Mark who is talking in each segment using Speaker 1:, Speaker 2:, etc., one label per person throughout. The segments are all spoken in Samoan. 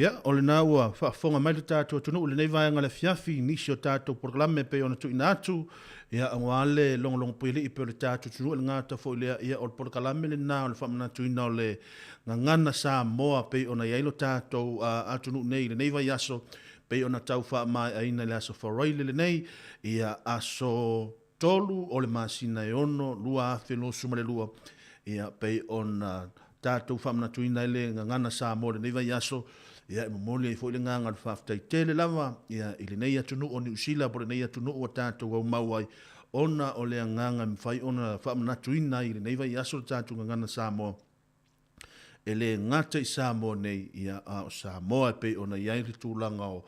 Speaker 1: Ia, o lena ua faafofoga mai le tatou atunuu i lenei vaega o le afiafi i nisi o tatou polokalame e pei ona tuuina atu, ia, aua le logologopuialii pei o le tatou atunuu e le gata foi lea, ia, o le polokalame lena o le faamanatuina o le gagana Samoa pei ona i ai lo tatou atunuu nei i lenei vaiaso, pei ona tau faamaeaina i le aso Faraile lenei, ia, aso 3 o le masina e 6, 2022, ia, pei ona tatou faamanatuina ai le gagana Samoa i lenei vaiaso, ia, e momoli ai foi le agaga o le faafetai tele lava, ia, i lenei atunuu o Niu Sila po o lenei atunuu ua tatou aumau ai, ona o le agaga e mafai ona faamanatuina ai i lenei vaiaso le tatou gagana Samoa. E le gata i Samoa nei, ia, a o Samoa e pei ona i ai le tulaga o,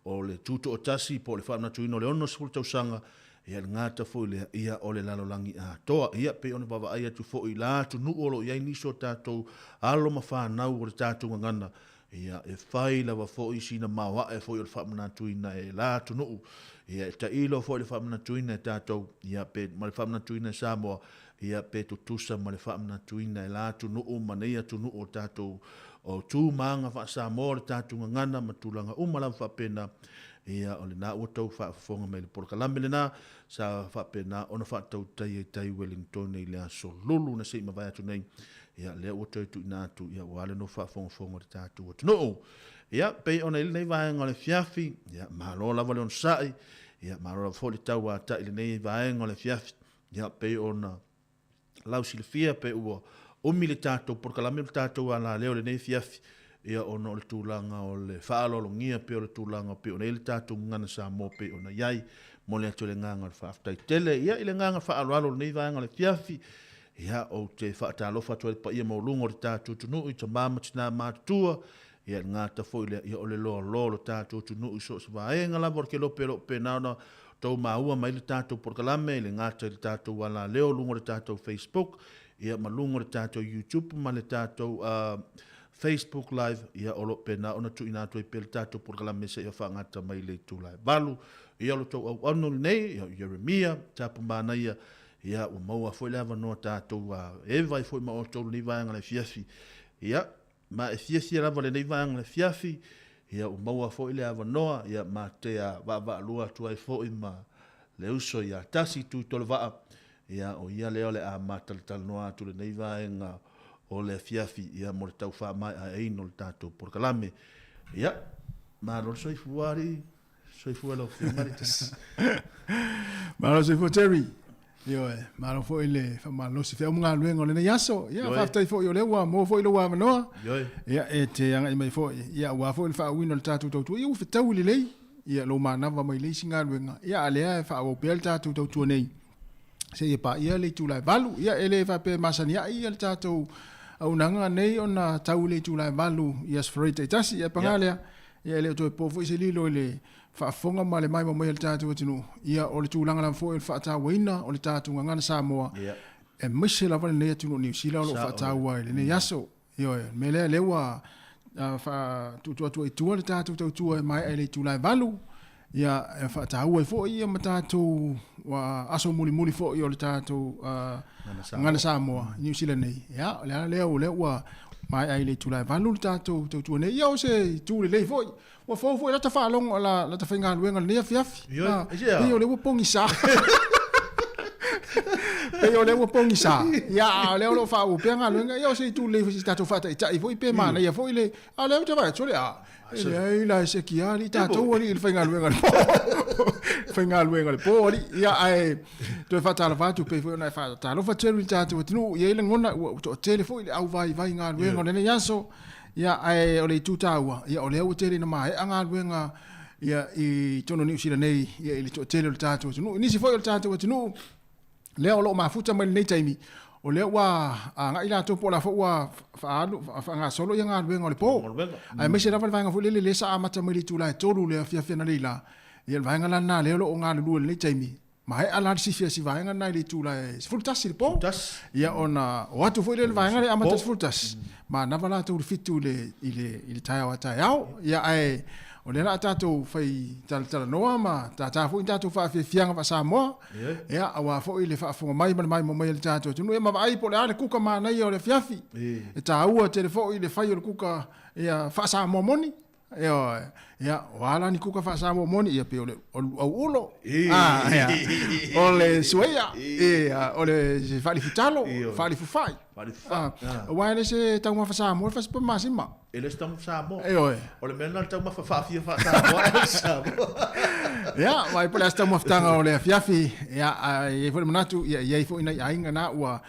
Speaker 1: o le tutoatasi po o le faamanatuina o le 60 tausaga, ia, le gata foi lea, ia, o le lalolagi atoa. Ia, pei ona vaavaai atu foi i la atunuu o lo o i ai nisi o tatou alo ma fanau o le tatou gagana, ia, e fai lava foi sina maoae foi o le faamanatuina e la atunuu, ia, e tailo foi le faamanatuina e tatou, ia, pe, ma le faamanatuina e Samoa, ia pe tutusa ma le faamanatuina e la atunuu ma nei atunuu o tatou o tu ma aga faa-Samoa o le tatou gagana ma tulaga uma lava faapena, ia o lena ua tou faafofoga mai i le polokalame lena sa faapena ona faatautai ai tai Wellington i le aso Lulu na se i mavae atu nei, ia lea ua toe tuuina atu ia aua le nofo faafogafoga o le tatou atunuu. Ia pei ona i ai lenei vaega o le afiafi, ia malo lava le onosai, ia malo lava foi le tauatai i lenei vaega o le afiafi. Ia, pei ona lausilafia pe ua umi le tatou polokalame ma le tatou alaleo i lenei afiafi, ia ona o le tulaga o le faaaloalogia pei o le tulaga pei ona i ai le tatou gagana Samoa pei ona i ai. Momoli atu le agaga o le faafetai tele. Ia, i le agaga faaaloalo o lenei vaega o le afiafi, ia, ou te faatalofa atu ai i le paia maualuga o le tatou atunuu i tama ma tina matutua, ia, e le gata foi lea, ia, o le loaloa o le tatou atunuu i so o se vaega lava o le kelope o lo o pena ona tou maua mai le tatou polokalame, e le gata i le tatou alaleo luga o le tatou Facebook, ia ma luga o le tatou YouTube ma le tatou Facebook Live, ia o lo o pena ona tuuina atu ai pea le tatou polokalame seia faagata mai le itula e 8. Ia o lo tou auauna lenei, ia o Ieremia, Tapu Manaia, ia ua maua foi le avanoa tatou eva ai foi ma outou lenei vaega le afiafi. Ia, Ma e fiafia lava lenei vaega i le afiafi, ia ua maua foi le avanoa, ia ma te vaavaalua atu ai foi ma le uso ia Tasi Tuitolovaa, ia o ia lea o le a ma talatalanoa atu lenei vaega o le afiafi, ia mo le tau faamaeaina o le tatou polokalame. Ia, malo le soifua alii. Soifua lau Afioga le Tasi.
Speaker 2: Malo soifua Terry. Ioe, malo foi le faamalosi feau ma galuega o lenei aso. Ia, faafetai foi o lea ua maua foi lou avanoa. Ioe. Ia, e te agai mai foi. Ia, aua foi le faauuina o le tatou tautua. Ia, ua fetaui lelei. Ia, lou manava mai le isi galuega. Ia, a lea e faaauau pea le tatou tautua nei. Seia paia le itula e 8. Ia, e le faapea e masani ai ia le tatou auaunaga nei ona tau i le itula e 8 i Aso Faraile taitasi. Ia, paga lea. Ia, e le o toe po foi se lilo i le faafofoga ma le maimoa mai a le tatou atunuu, ia, o le tulaga lava foi o le faatauaina o le tatou gagana Samoa, aemaise lava lenei atunuu o Niu Sila o lo o faataua i lenei aso. Ioe, o le mea lea, lea ua faatuutuu atu ai i tua le tatou tautua e maea i le itula e 8, ia, e faataua ai foi ia ma tatou aso mulimuli foi o le tatou gagana Samoa i Niu Sila nei. Ia, o le ala lea o lea ua maea i le itula e 8 le tatou tautua nei. Ia, o se itu lelei foi. Ua fou foi lata faalogo la lata faigaluega i lenei afiafi. Pei o lea ua pogisa. Pei o lea ua pogisa. Ia, a o lea o lo o faaauau pea galuega. Ia, o se itu lelei foi se tatou faataitai foi pe manaia foi le... A o lea ou te vaai atu, sole, a, e leai la e seki lava alii tatou alii i le faigaluega i le po. Faigaluega i le po alii. Ia, ae toe faatalofa atu pei foi ona e faatalofa Terry i le tatou atunuu. E i ai lagona ua toatele foi le auvaivai galuega o lenei aso. Ia, ae o le itu taua, ia, o lea ua tele ina maea galuega ia, i totonu o Niu Sila nei ia, i le toatele o le tatou atunuu. I nisi foi o le tatou atunuu, lea o lo o mafuta mai lenei taimi, o lea ua agai latou po o la foi ua faaalu, faagasolo ia galuega o le po. Aemaise lava le vaega foi lele lea sa amata mai le itula e 3 le afiafi analeila, ia le vaega la lena lea o lo o galulue i lenei taimi, Maea la le sifi a si vaega lena i le itula e 11 i le po. Ia ona o atu foi lea i le vaega lea e amata i le 11. Manava latou i le 7 i le, i le, i le taeao a taeao. Ia ae o lea la a tatou fai talatalanoa ma tata foi ni tatou faafiafiaga faa-Samoa. Ia aua foi le faafofoga mai ma le maimoa mai a le tatou atunuu. Ia ma vaai po o le a le kuka manaia o le afiafi. E taua tele foi le fai o le kuka ia faa-Samoa moni. Ioe. Ia, o a la ni kuka faa-Samoa moni, ia pei o le luau ulo, ia, o le suaia, ia, o le faalifutalo, faalifufai. Aua e le se taumafa Samoa le fasipovi masima.
Speaker 1: E le se taumafa Samoa.
Speaker 2: Ioe.
Speaker 1: O le mea lena o le taumafa faafia faa-Samoa e Samoa.
Speaker 2: Ia, vaai po o le a se taumafataga o le afiafi, ia, ae i ai foi le manatu, ia, e i ai foi nai aiga na ua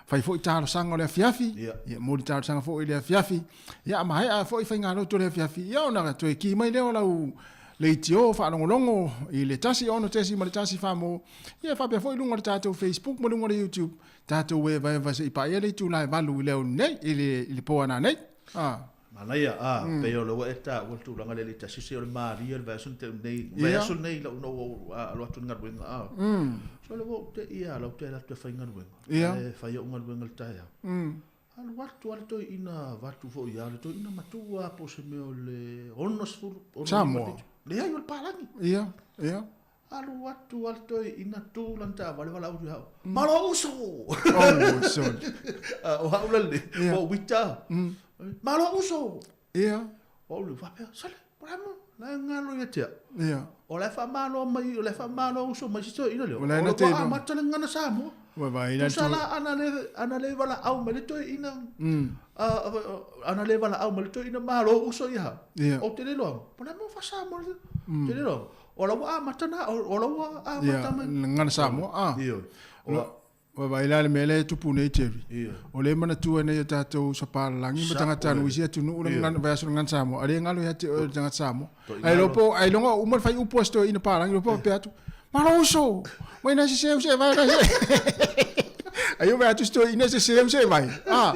Speaker 2: fai foi talosaga o le afiafi, ia, moli talosaga foi i le afiafi, Ia, a maea foi faigalotu o le afiafi, ia ona toe ki mai lea o lau leitio faalogologo i le 1 6.1 famo, ia faapea foi luga o le tatou Facebook ma luga o le YouTube, tatou evaeva se i paia le itula e 8 i le aoauli nei, i le po a nanei. Ah.
Speaker 1: Manaia, a, pei o lea ua e taua le tulaga lea i le tasi, se o le malie o le vaiaso na tea nei, vaiaso nei lau na ou alo atu i le galuega, a. So lea ua ou te i a, lau te alu atu e fai galuega, e fai au galuega i le taeao. Alu atu a le toeaina avatu foi ia le toeaina matua po o se mea o le 60,
Speaker 2: Samoa.
Speaker 1: 67. Leai o le palagi.
Speaker 2: Ia, ia.
Speaker 1: Alu atu a le toeaina tu lana taavale valaau atu ia au. Malo uso!
Speaker 2: Oh, sorry.
Speaker 1: O au la lenei, ua ou ita. Malo uso!
Speaker 2: Ia.
Speaker 1: O au le faapea, sole, po o le a le mea, la e galo ia te au.
Speaker 2: Ia.
Speaker 1: O la e faamalo mai, o la e faamalo uso mai si toeaina lea.
Speaker 2: O la e na
Speaker 1: O
Speaker 2: te
Speaker 1: la ua
Speaker 2: iloa.
Speaker 1: amata le gagana Samoa.
Speaker 2: Ua vaai la
Speaker 1: Tusa la ana le, ana le valaau mai le toeaina, ana le valaau mai le toeaina malo uso ia hau.
Speaker 2: Ia.
Speaker 1: Ou te le iloa, po o le a le mea ua faa-Samoa le, ou te le iloa. O la ua amata na, o la ua amata
Speaker 2: Ia,
Speaker 1: mai.
Speaker 2: le gagana Samoa, ah.
Speaker 1: Ioe. O,
Speaker 2: Ua vaai la le mea lea e tupu nei Jerry.
Speaker 1: Ia.
Speaker 2: O lea e manatua nei o tatou sapalagi ma tagata anu isi atunuu le gagana vaiaso le gagana Samoa. A le galo ia te oe le tagata Samoa. Ai loa po ai loga uma le fai upu a si toeaina palagi loa po faapea atu, Malo uso! Mai na sese use vai na se. Ai o atu si toeaina sese use vai. Ah,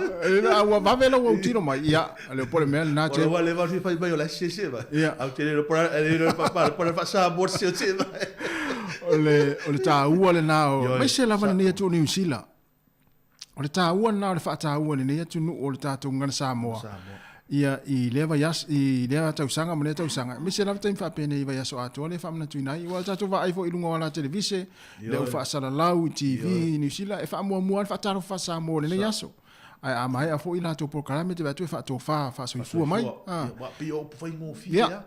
Speaker 2: a ua vave lau autilo mai. Ia, le po le mea lena
Speaker 1: O
Speaker 2: Jerry.
Speaker 1: la ua leva ona fia fai mai o la e sese vai.
Speaker 2: Ia.
Speaker 1: Ae ou te le iloa po o le a po o le faa-Samoa le sese vai.
Speaker 2: O le, o le taua lena o,
Speaker 1: Ioe.
Speaker 2: aemaise lava lenei atunuu o Niu Sila. O le taua lena o le faataua i lenei atunuu o le tatou gagana Samoa.
Speaker 1: Samoa.
Speaker 2: Ia, i lea vaiaso, i lea tausaga ma lea tausaga, aemaise lava taimi faapenei i vaiaso atoa lea e faamanatuina ai. Aua o le tatou vaai foi i luga o ala televise, le au faasalalau i TV i Niu Sila, e faamuamua lava le faatalofa faa-Samoa i lenei aso. Ae a maea foi latou polokalame te vaai atu e faatofa, faasoifua mai.
Speaker 1: Soifua.
Speaker 2: Ah.
Speaker 1: Ia, aua pei o upu faigofie
Speaker 2: Ia.
Speaker 1: lava.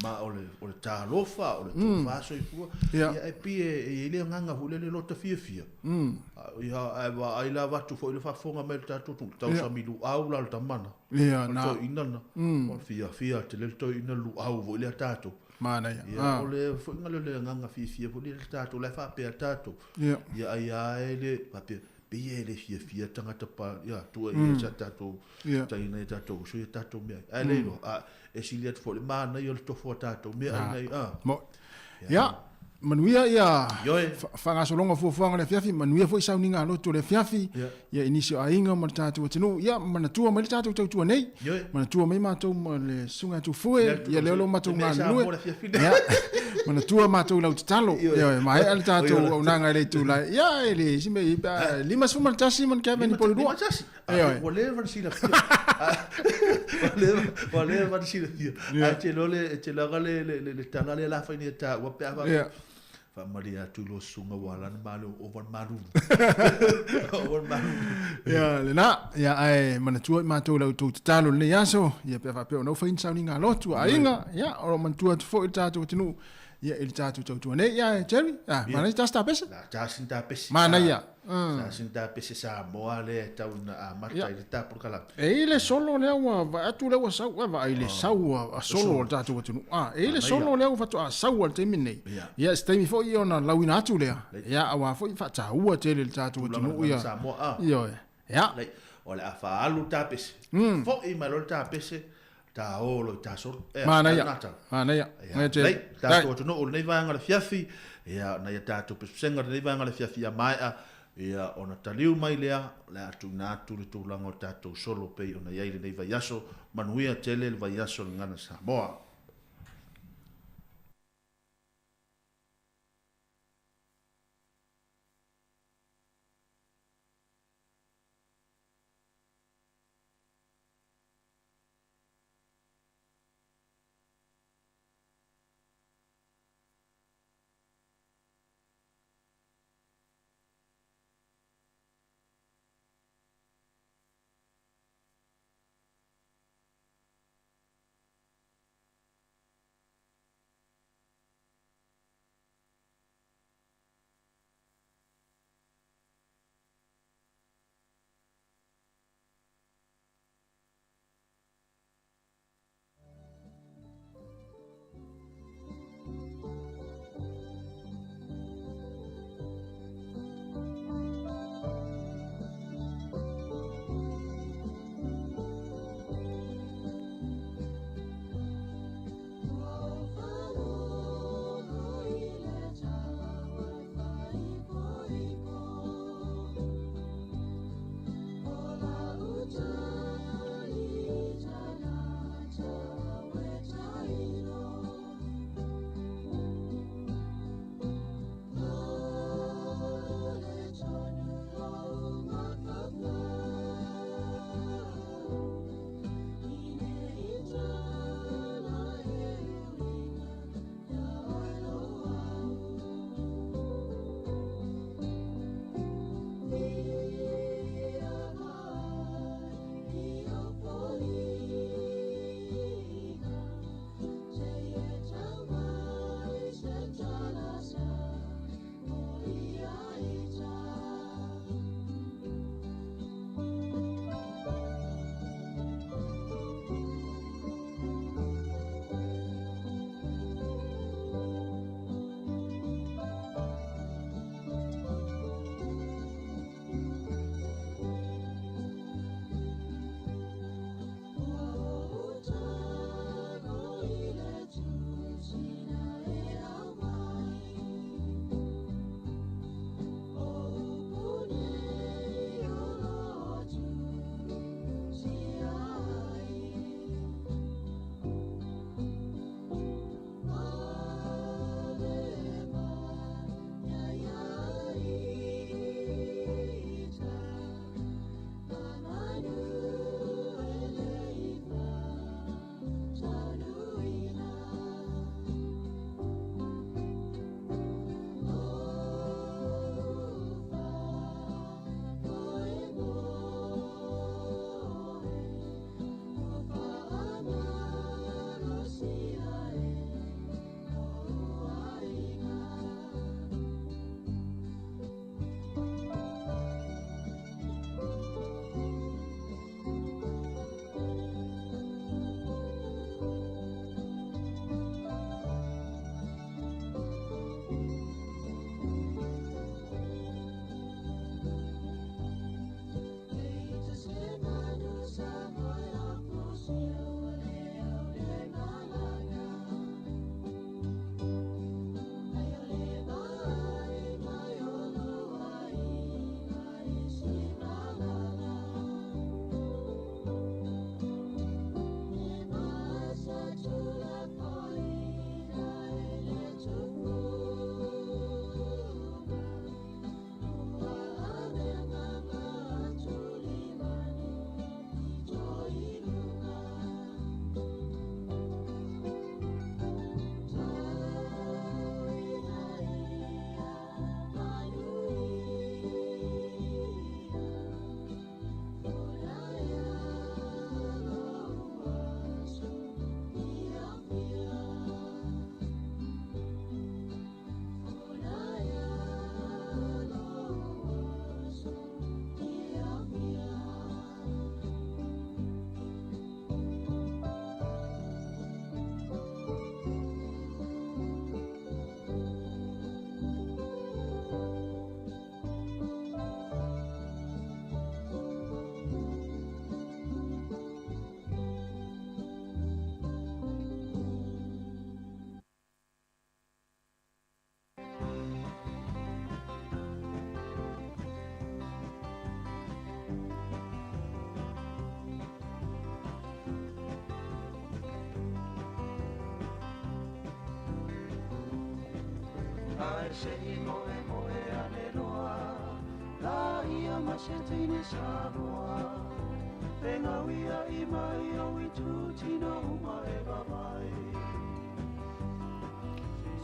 Speaker 1: Ma o le, o le talofa, o le tofa soifua.
Speaker 2: Ia.
Speaker 1: Ia, e pei e, e i ai le agaga foi lea le lota fiafia. Ia, ae vaai la avatu foi le faafofoga mai le tatou atunuu, tausami luau la le tamana.
Speaker 2: Ia,
Speaker 1: O le
Speaker 2: na.
Speaker 1: toeaina lena. O le fiafia tele le toeaina luau foi lea tatou.
Speaker 2: Manaia.
Speaker 1: Ia,
Speaker 2: Ah.
Speaker 1: o le foiga lea o le agaga fiafia foi lea le tatou, la e faapea tatou.
Speaker 2: Ia.
Speaker 1: Ia, ai lava e le faapea, pei e le fiafia tagata pa, ia, tua ia sa tatou,
Speaker 2: Ia.
Speaker 1: taina ia tatou uso ia tatou mea. Ae le iloa, a, e sili atu foi le manaia o le tofo a tatou mea ai nei, a.
Speaker 2: Mo. Ia, manuia ia
Speaker 1: Ioe.
Speaker 2: faagasologa o fuafuaga o le afiafi, manuia foi sauniga a lotu o le afiafi,
Speaker 1: Ia.
Speaker 2: ia i nisi o aiga ma le tatou atunuu, ia manatua mai le tatou tautua nei,
Speaker 1: Ioe.
Speaker 2: manatua mai matou ma le susuga atu fue,
Speaker 1: Ia,
Speaker 2: ia lea o lo matou
Speaker 1: le mea e
Speaker 2: galulue.
Speaker 1: Samoa le afiafi nei.
Speaker 2: Ia, manatua matou i lau tatalo,
Speaker 1: Ioe.
Speaker 2: ioe, maea le tatou
Speaker 1: Ioe.
Speaker 2: auaunaga i le itula, ia, e le isi mea, 51 ma ni kevin i Polilua.
Speaker 1: 51.
Speaker 2: Ioe.
Speaker 1: Ua leva ona silafia. Ua leva ona silafia. Ae te iloa le, te iloa le, le, le, le tala lea la fai nei e taua pe a faapea.
Speaker 2: Ia.
Speaker 1: Faamalie atu i lou susuga ua ala ona malo, ova le malulu. Ova le malulu.
Speaker 2: Ia, lena, ia, ae manatua i matou i la outou tatalo i lenei aso, ia pe a faapea ona ua fai ni sauniga a lotu a aiga, ia, o lo o manatua atu foi i le tatou atunuu, ia, i le tatou tautua nei. Ia, Jerry, ah, manaia se tasi tapese?
Speaker 1: La tasi ni tapese.
Speaker 2: Manaia.
Speaker 1: Tasi ni tapese Samoa lea e tau ina amata i le tapolokalape.
Speaker 2: E i ai le solo lea ua vaai atu lea ua sau, e vaai i le sau a solo o le tatou atunuu. Ah, e i ai le solo lea ua faatoa sau a le taimi lenei. Ia, se taimi foi ona lauina atu lea. Ia, aua foi faataua tele i le tatou atunuu ia.
Speaker 1: Samoa, ah.
Speaker 2: Ioe. Ia.
Speaker 1: Lei, o le a faaalu le tapese. Foi mai loa le tapese, ta o loa i ta solo. Ea,
Speaker 2: Manaia.
Speaker 1: lena tala.
Speaker 2: Manaia.
Speaker 1: Ia,
Speaker 2: Ngai te.
Speaker 1: lei, tatou atunuu o lenei vaega o le afiafi, ia, nai a tatou pesepesega o lenei vaega o le afiafi ia maea, ia, ona taliu mai lea, o le a tuuina atu le tulaga o tatou solo pei ona i ai lenei vaiaso, manuia tele le vaiaso o le Gagana Samoa.
Speaker 3: Ae se i moemoe ane loa La ia ma se teine Samoa Fegauia i mai o i tū uma e vavai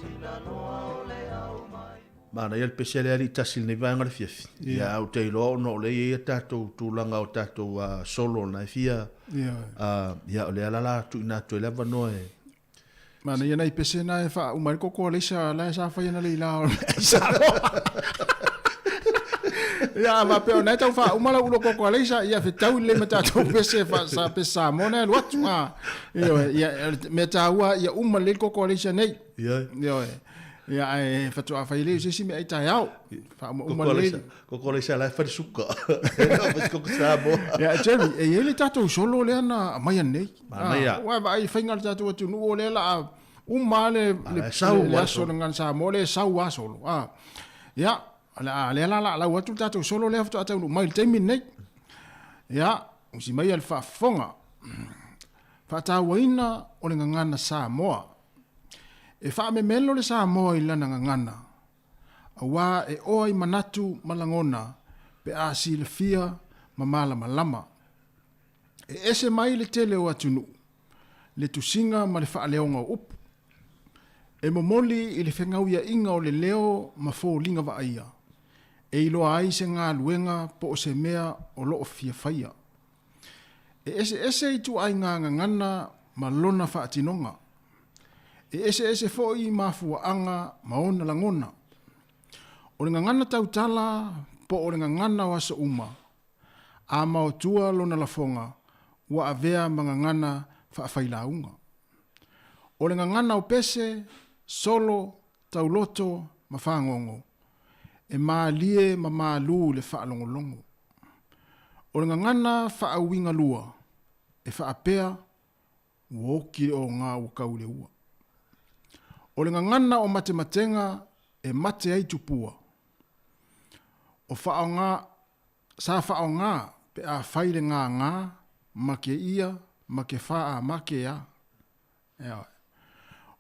Speaker 3: Sila loa o le au mai.
Speaker 1: Manaia le pese a le alii tasi i lenei vaega o le afiafi. Ia, ou te iloa ona o lea e i ai a tatou tulaga o tatou solo na e fia, ia, o lea la la tuuina atu ai le avanoa e.
Speaker 2: Manaia nai pese na e faauma ai le koko a Leisa la e sa fai ana le ila o Samoa. Ia, a faapea o na e tau faauma lau ulo koko a Leisa, ia fetaui lelei ma tatou pese fa, sa pese Samoa na e alu atu. A, ioe, ia, mea taua ia uma lelei le koko a Leisa nei.
Speaker 1: Ioe.
Speaker 2: Ioe. Ia, ae faatoa fai lelei o se isi mea ai taeao. Faauma uma lelei.
Speaker 1: Koko a Leisa la e fai le suka. E koko Samoa.
Speaker 2: Ia, Jerry, e i ai le tatou solo lea na aumai anei.
Speaker 1: Manaia.
Speaker 2: Ua vaai i faiga a le tatou atunuu o lea la a uma lava le,
Speaker 1: sau
Speaker 2: le aso o le Gagana Samoa lea e sau lava solo. Ia, o lea la la lau atu le tatou solo lea faatoa taunuu mai i le taimi lenei. Ia, usi maia le faafofoga. Faatauaina o le Gagana Samoa. E faamemelo le Samoa i lana gagana, Auā e oa i manatu ma lagona pe a silafia ma malamalama. E ese mai le tele o atunuu, le tusiga ma le faaleoga o upu. E momoli i le fegauiaʻiga o le leo ma foliga vaaia, e iloa ai se galuega po o se mea o lo o fia faia. E eseese ituaiga gagana ma lona faatinoga. E eseese foi mafuaaga ma ona lagona. O le gagana tautala po o le gagana o aso uma, a maotua lona lafoga ua avea ma gagana faafailauga. O le gagana o pese, solo, tauloto ma fagogo, e malie ma malu i le faalogologo. O le gagana faauigalua e faapea ua oki le oga ua kau i le ua. O le gagana o matematega e mate ai tupua. O faaaoga, sa faaaoga pe a fai le gagā ma ke ia ma ke fa a ma ke a. Ioe.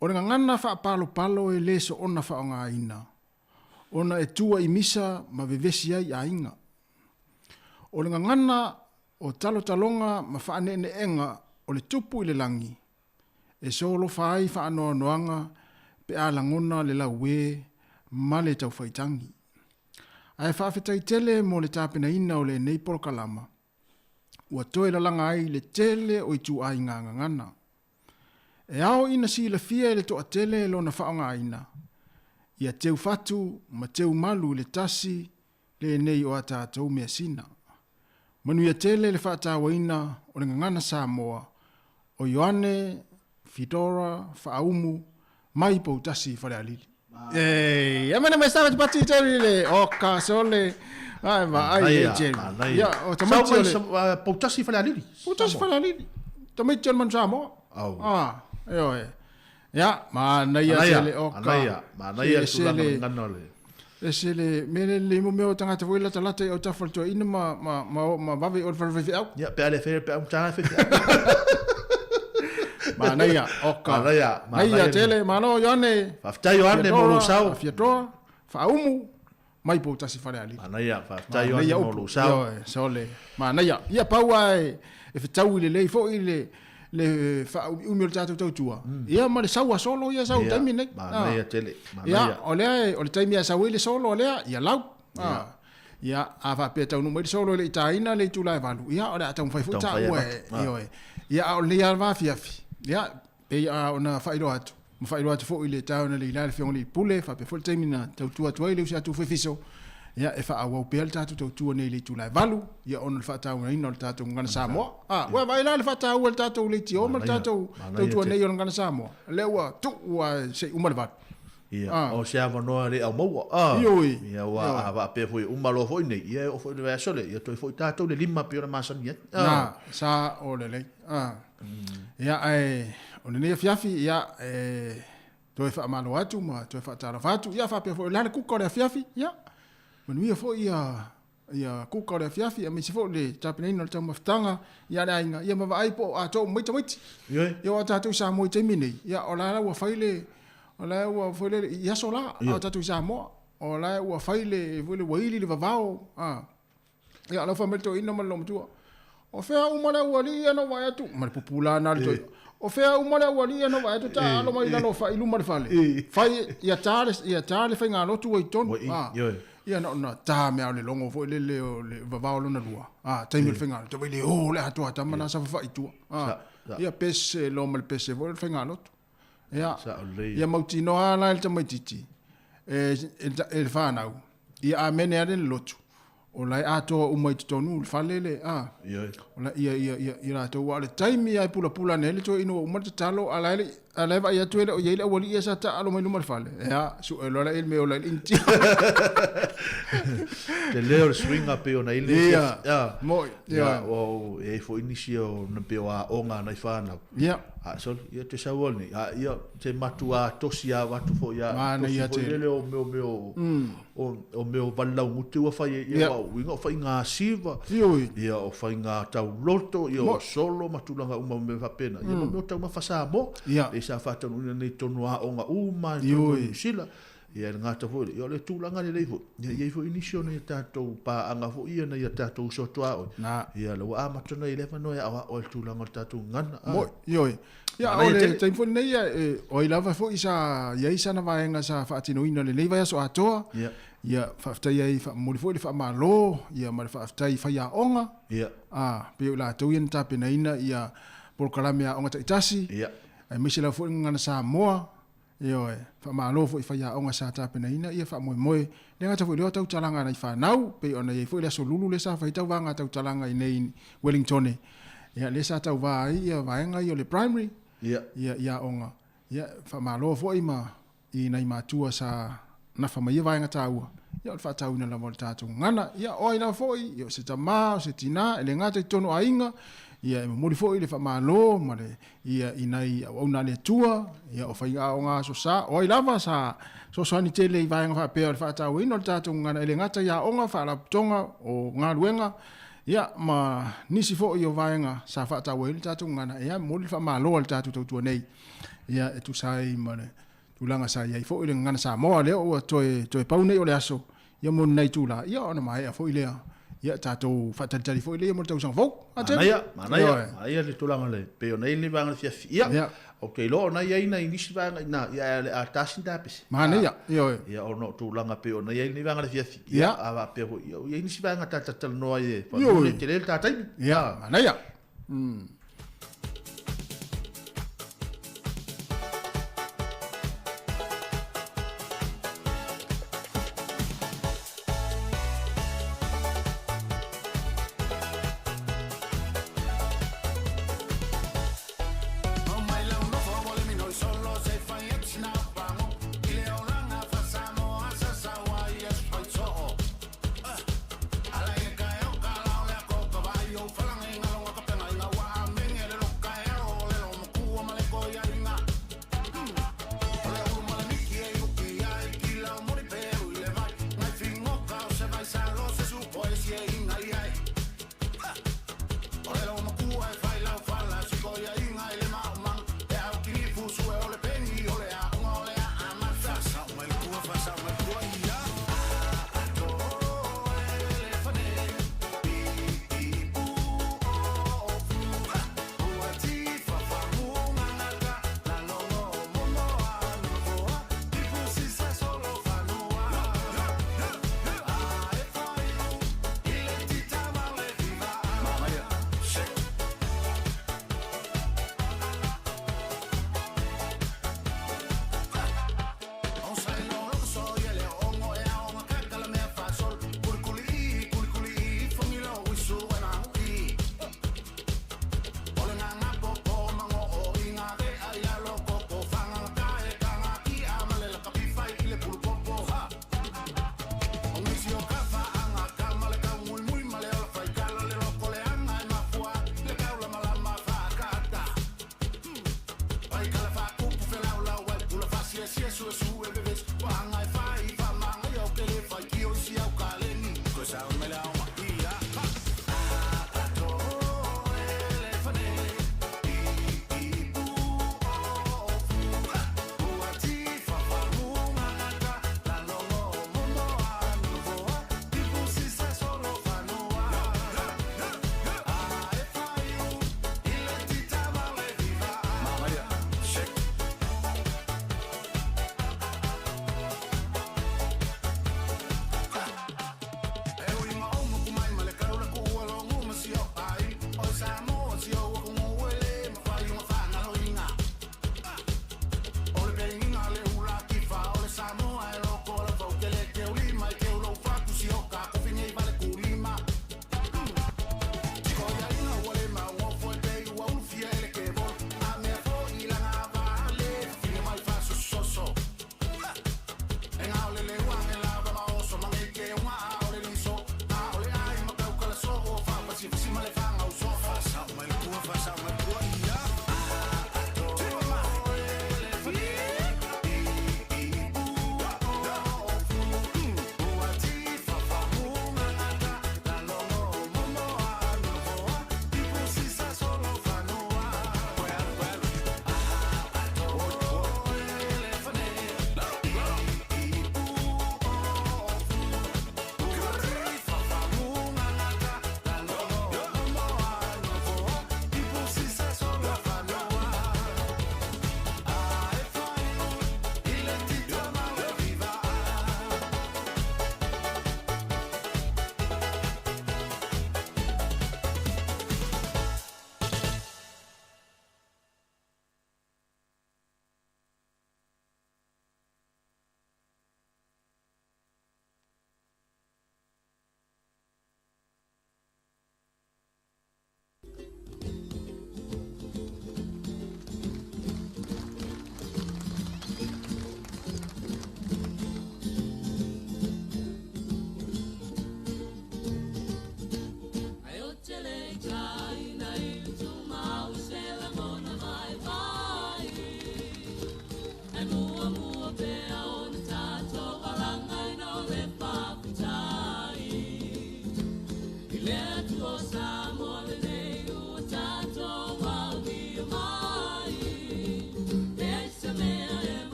Speaker 2: O le gagana faapalopalo e le soona faaaogaina ona e tua i misa ma vevesi ai aiga. O le gagana o talotaloga ma faaneeneega o le tupu i le lagi, e solofa ai faanoanoaga pe a lagona le lauē ma le taufaitagi. Ae faafetai tele mo le tapenaina o lenei polokalama, ua toe lalaga ai le tele o ituaiga gagana. E ao ina silafia e le toatele lona faaaogaina, ia teufatu ma teumalu i le tasi lenei o a tatou measina. Manuia tele le faatauaina o le Gagana Samoa o Ioane Fidora Faaumu mai Poutasi i Falealili. Ei, e mene mai sa pati Jerry le o ka sole. Ai va ai e Jerry. Ia, o tamaiti o
Speaker 1: le Poutasi i Falealili.
Speaker 2: Poutasi Falealili. Tamaiti o le Manu Samoa.
Speaker 1: Au.
Speaker 2: Ah, e oe. Ia, manaia tele o ka.
Speaker 1: Manaia, manaia le tulaga gagana o le.
Speaker 2: Ese le mea le lelei mo mea o tagata foi latalata i autafa o le toeaina ma, ma, ma, ma vave i o le fale faifeau.
Speaker 1: Ia, pe a le faia, pe a umtanga e faifeau.
Speaker 2: Manaia, oka.
Speaker 1: Manaia, manaia.
Speaker 2: Naia tele, malo Ioane.
Speaker 1: Faafetai Ioane mo lou sao.
Speaker 2: Fiatoa, faaumu, mai Poutasi Falealili.
Speaker 1: Manaia, faafetai Ioane mo lou sao.
Speaker 2: Ioe, sole. Manaia. Ia pau lava e fetaui lelei foi le le faaumiumi o le tatou tautua mm. Ia ma le sau a solo ia sau taimi nei
Speaker 1: manaia tele
Speaker 2: manaia ia o lea o le taimi a sau ai le solo lea ia lau ia, ia a faapea taunuu mai le solo e le i taina le itula e 8 ia o le a taumafai foi taua e ioe ia a o lenei lava afiafi ia pei a ona faailoa atu ma faailoa atu foi i le taeao na leila le Afioga i le Pule, faapea foi le taimi na tautua atu ai le usi atu Fefiso, ia e faaauau pea le tatou tautua nei i le itula e 8, ia ona o le faatauaina o le tatou Gagana Samoa. A, ua vaai la le faataua e le tatou leitio ma le tatou tautua nei o le Gagana Samoa, lea ua tuu lava se i uma le 8.
Speaker 1: Ia, o se avanoa le au maua. A,
Speaker 2: Ioe.
Speaker 1: Ia, ua a faapea foi e uma loa foi nei, ia e oo foi i le vaiaso lea, ia toe foi tatou i le 5 pei ona masani ai.
Speaker 2: Na, sa o lelei. A. Ia, ae o lenei afiafi, ia, e toe faamalo atu ma toe faatalofa atu. Ia, faapea foi, o le a le kuka o le afiafi, ia, manuia foi ia, ia kuka o le afiafi, aemaise foi le tapenaina o le taumafataga, ia le aiga, ia ma vaai po o atoa uma mai tamaiti.
Speaker 1: Ioe.
Speaker 2: Ia, aua o tatou i Samoa i taimi nei, ia, o la ua fai le, O la ua foi lele i aso la, a o tatou i Samoa, o la ua fai le foi le ua ili le vavao, a. Ia, la ua fai mai le toeaina ma le loomatua, o fea uma le aualii ia na ou vaai atu, ma le pupula lena a le toeaina, o fea uma le aualii ia na ou vaai atu taaalo mai i lalo o fai i luma o le fale, fai, ia ta le, ia ta le faigalotu ua i totonu, a. Ia na ona ta mea o le logo foi lele o le vavao lona lua, a, taimi o le faigalotu, vai le o le atoa tama na safafa'i i tua, a. Ia pese loa ma le pese foi o le faigalotu. Ia, ia mautinoa la e le tamaitiiti e le fanau, ia amene ale le lotu, o la e atoa uma i totonu le fale le, a, o la, ia, ia, ia, ia latou, aua o le taimi lava e pulapula ane ai le toeaina ua uma le tatalo, a la e le i, a la e vaai atu e le o i ai le aualii ia sa taaalo mai luma o le fale, ia, sue loa lea i le mea e ola ai le initia.
Speaker 1: Tele o le suiga pei ona i ai le
Speaker 2: Ia, mo'i,
Speaker 1: ia. Ia, e i ai foi nisi o na pei o aoga a nai fanau.
Speaker 2: Ia.
Speaker 1: A sole, ia te sau nei, a ia te matua tosi a atu foi a tosi foi lele o mea o mea o o mea o valilaugute ua fai ai, ia o uiga o faiga siva, ia o faiga tauloto, ia o solo ma tulaga uma o mea faapena, ia ma mea o taumafa Samoa, lea sa faataunuuina nei i totonu o aoga uma i totonu o Niu Sila. Ia e le gata foi, ia o le tulaga lelei foi, ia e i ai foi nisi o nai a tatou paaga foi ia nai a tatou uso tuaoi. Ia la ua amata ona i ai le avanoa e aoao ai le tulaga o le tatou gagana.
Speaker 2: Moi, ioe. Ia o le taimi foi lenei, o ai lava foi sa i ai sana vaega sa faatinoina i lenei vaiaso atoa.
Speaker 1: Ia.
Speaker 2: Ia faafetai ai, faamomoli foi le faamalo, ia ma le faafetai i faiaoga.
Speaker 1: Ia.
Speaker 2: A, pei o i latou ia na tapenaina ia polokalame aoga taitasi.
Speaker 1: Ia.
Speaker 2: Aemaise lava foi le Gagana Samoa. Ioe, faamalo foi i faiaoga sa tapenaina ia faamoemoe, le gata foi i lea o tautalaga a nai fanau, pei ona i ai foi le Aso Lulu lea sa fai ai tauvaga tautalaga i inei i Wellingtone, ia lea sa tauva ai ia vaega ia o le primary,
Speaker 1: ia,
Speaker 2: i aoga. Ia, faamalo foi ma i nai matua sa nafa ma ia vaega taua, ia o le faatauina lava o le tatou gagana. Ia, o ai lava foi, ia o se tama, o se tina, e le gata i totonu o aiga, ia e momoli foi le faamalo ma le ia i nai auauna a le Atua, ia o faiaoga aso sa, o ai lava sa fesoasoani tele i vaega faapea o le faatauaina o le tatou gagana e le gata i aoga, faalapotopotoga, o galuega, ia ma nisi foi o vaega sa faataua ai le tatou gagana, ia e momoli le faamalo a le tatou tautua nei, ia e tusa ai ma le tulaga sa i ai foi le gagana Samoa lea ua toe toe pau nei o le aso, ia mo lenei itula, ia ona maea foi lea, ia tatou faatalitali foi lea mo le tausaga fou.
Speaker 1: Manaia, manaia, manaia le tulaga le pei ona i ai lenei vaega fiafi. Ia, ou te iloa ona i ai nai nisi vaega i ina, ia ae o le a tasi ni ta pese.
Speaker 2: Manaia, ioe.
Speaker 1: Ia ona o tulaga pei ona i ai lenei vaega fiafi. Ia, a faapea foi, ia, i ai nisi vaega ta talatalanoa ai e faamuli e tele le ta taimi.
Speaker 2: Ia, manaia.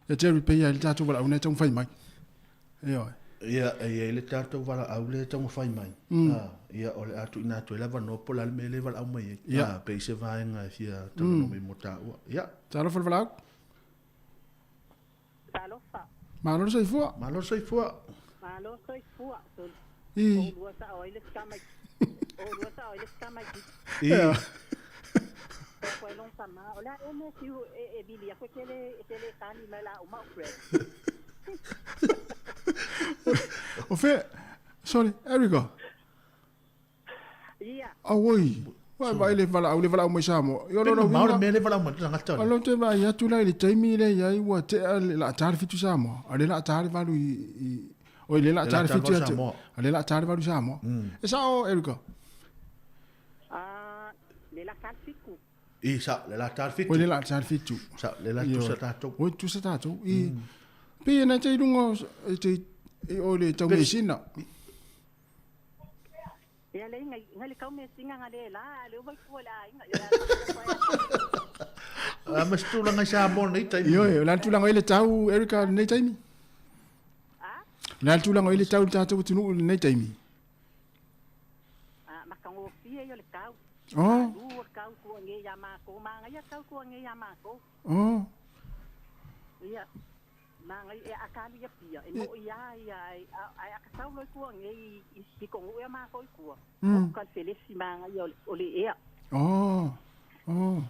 Speaker 2: Ia Jerry pei lava i le tatou valaauina e taumafai mai. Ioe.
Speaker 1: Ia, e i ai le tatou valaau lea e taumafai mai. Ia, o le a tuuina atu ai le avanoa po o le a le mea lea e valaau mai ai.
Speaker 2: Ia.
Speaker 1: Pe i se vaega e fia talanoa mai mo taua. Ia.
Speaker 2: Talofa le valaau.
Speaker 4: Talofa.
Speaker 2: Malo le soifua.
Speaker 1: Malo le soifua.
Speaker 4: Malo le soifua.
Speaker 2: I.
Speaker 4: Oulua sao ai le tama oulua sao ai le tama i.
Speaker 1: I.
Speaker 4: Ko e long tama o la e me fiu e vili aku e te le tani mai la uma o Fred.
Speaker 2: O fea, sorry, Erica.
Speaker 4: Ia.
Speaker 2: Auoi. Vai vai le valaau le valaau mai Samoa. Ia
Speaker 1: lona uiga. Maori mea le valaau mai tagata.
Speaker 2: O lou te vaai atu la i le taimi lea i ai ua tea le laa ta le 7 Samoa. A le laa ta le 8 i oi le laa ta le 7 atu. A le laa ta le 8 Samoa. E sao Erica?
Speaker 4: Ah, le laa ta le 7.
Speaker 1: I sa le laa ta le 7.
Speaker 2: Oi le laa ta le 7.
Speaker 1: Sa le laa tusa tatou.
Speaker 2: Oi tusa tatou. I pei na te i lunga e te i o le taumeasina.
Speaker 4: Ia le inga inga le kau me singa nga le la le ua kua la inga ia
Speaker 1: la. A ma se tulaga i Samoa nei taimi.
Speaker 2: Ioe, o le a le tulaga i le tau, Erica, lenei taimi?
Speaker 4: A?
Speaker 2: O le a le tulaga i le tau i le tatou atunuu i lenei taimi?
Speaker 4: A, matagofie ia o le tau.
Speaker 2: Oh.
Speaker 4: Malu o le tau kua nei ia matou, manaia le tau kua nei ia matou.
Speaker 2: Oh.
Speaker 4: Ia. Magai e a ka alu i Apia, e moʻi lava ia, ae a ka sau loa i tua nei i pitonuu ea matou i tua, oka le felesi manaia o le ea.
Speaker 2: Oh, oh,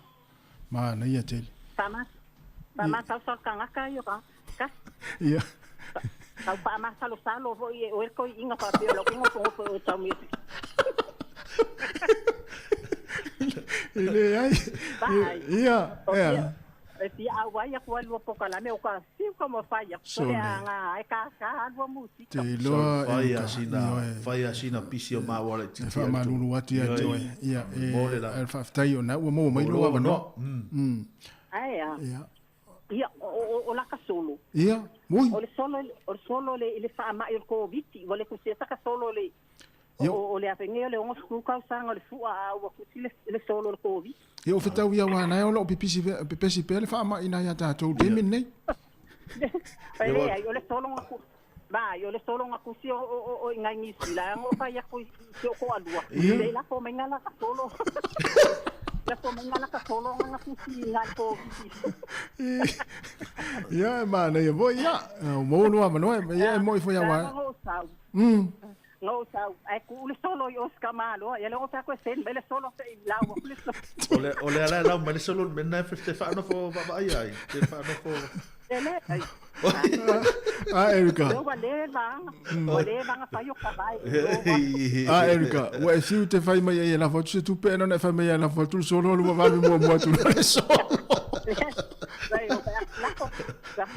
Speaker 2: manaia tele.
Speaker 4: Faamasalosalo tagata ia o ka.
Speaker 2: Ia.
Speaker 4: Tau faamasalosalo foi e oe le toeaina faapea o lau ke nofonofo e oe tau mea.
Speaker 2: E leai.
Speaker 4: Vai.
Speaker 2: Ia, ea.
Speaker 4: E fia auai aku ai lua pokalame o ka siu ka mo fai aku
Speaker 2: Sole.
Speaker 4: le anga ai ka ka alua musika.
Speaker 2: Te iloa
Speaker 1: Fai
Speaker 2: Erica.
Speaker 1: a sina,
Speaker 2: Ioe.
Speaker 1: fai a sina pisi o maua le
Speaker 2: E
Speaker 1: titi atu.
Speaker 2: faamalulu atu ia te oe. Ia, e,
Speaker 1: Mo le la.
Speaker 2: e faafetai ona ua maua mai
Speaker 1: Mo
Speaker 2: lou
Speaker 1: lou
Speaker 2: avanoa.
Speaker 1: avanoa. Mm.
Speaker 4: Ai a.
Speaker 2: Ia.
Speaker 4: Ia o la ka solo.
Speaker 2: Ia, moi.
Speaker 4: O le solo o le solo le le faamai o le COVID ua le kusi sa ka solo le
Speaker 2: Ia.
Speaker 4: o le afenge o le 60 tausaga o le fua a ua kusi le solo o le COVID.
Speaker 2: Ia o fetau ia ua nai o loo pipisi pepesi pea le faamai na ia tatou i le taimi lenei.
Speaker 4: E leai o le solo nga ku vai o le solo nga kusi o o i ngai Niu Sila ngo fai aku i si o koalua. Le lafo mai nga la ka solo. Lafo mai nga la ka solo nga kusi i ngai COVID.
Speaker 2: Ia e manaia foi ia. O maua lou avanoa ia e moi foi ia ua.
Speaker 4: Nga o sau. Ngo sau ai ku le solo i Oscar Malo ia le o fa ko sen le solo se i lau ku le solo.
Speaker 1: O le o le ala lau mai le solo me na te whaanofo vaavaai ai. Te whaanofo.
Speaker 4: E le ai.
Speaker 2: A Erica.
Speaker 4: Leo wa le vanga. Wa le vanga fai o ka vai.
Speaker 2: A Erica, ua e fiu te fai mai ai e lafo atu se tupe ena ona e fai mai ai e lafo atu le solo alu vavave muamua atu le solo.
Speaker 4: Vai o lafo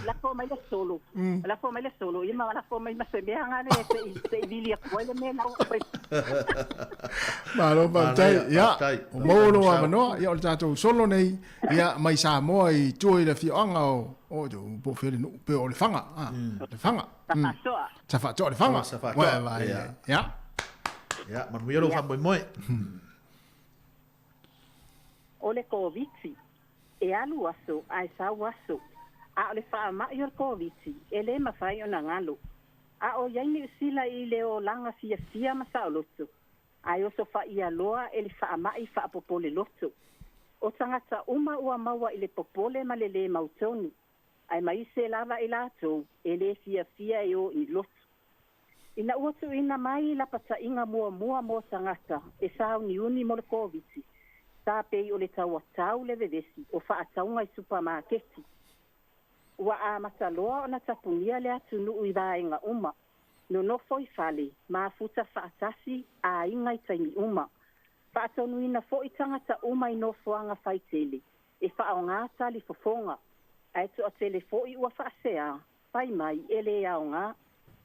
Speaker 4: lafo mai le solo. Lafo mai le solo ia ma lafo mai ma se mea nga le se se i vili aku ai le mea lau fai.
Speaker 2: Malo faafetai.
Speaker 1: Manaia,
Speaker 2: Ia,
Speaker 1: faafetai.
Speaker 2: o maua lou avanoa, ia o le tatou solo nei, ia mai Samoa i tua i le afioaga o o po o fea le nuu, pe o Lefaga, a, Lefaga.
Speaker 4: Safaatoa.
Speaker 2: Safaatoa Lefaga.
Speaker 1: Oh, Safaatoa.
Speaker 2: Uai, vai,
Speaker 1: Ia.
Speaker 2: ia.
Speaker 1: Ia, manuia lou faamoemoe.
Speaker 4: O le Koviti, e alu aso ae sau aso, a o le faamai o le Koviti e le mafai ona galo. A o i ai Niu Sila i le olaga fiafia ma saoloto, ae osofaia loa e le faamai faapopole loto. O tagata uma ua maua i le popole ma le lē mautonu, aemaise lava i latou e lē fiafia e o i lotu. Ina ua tuuina mai lapataiga muamua mo tagata e sauniuni mo le Koviti, sa pei o le tauatau le vevesi o faatauga i supamaketi. Ua amata loa ona tapunia le atunuu i vaega uma, nonofo i fale, mafuta faatasi, aiga i taimi uma. Faatonuina foi tagata uma i nofoaga faitele e faaaoga talifofoga, ae toatele foi ua faasea, fai mai e le aoga.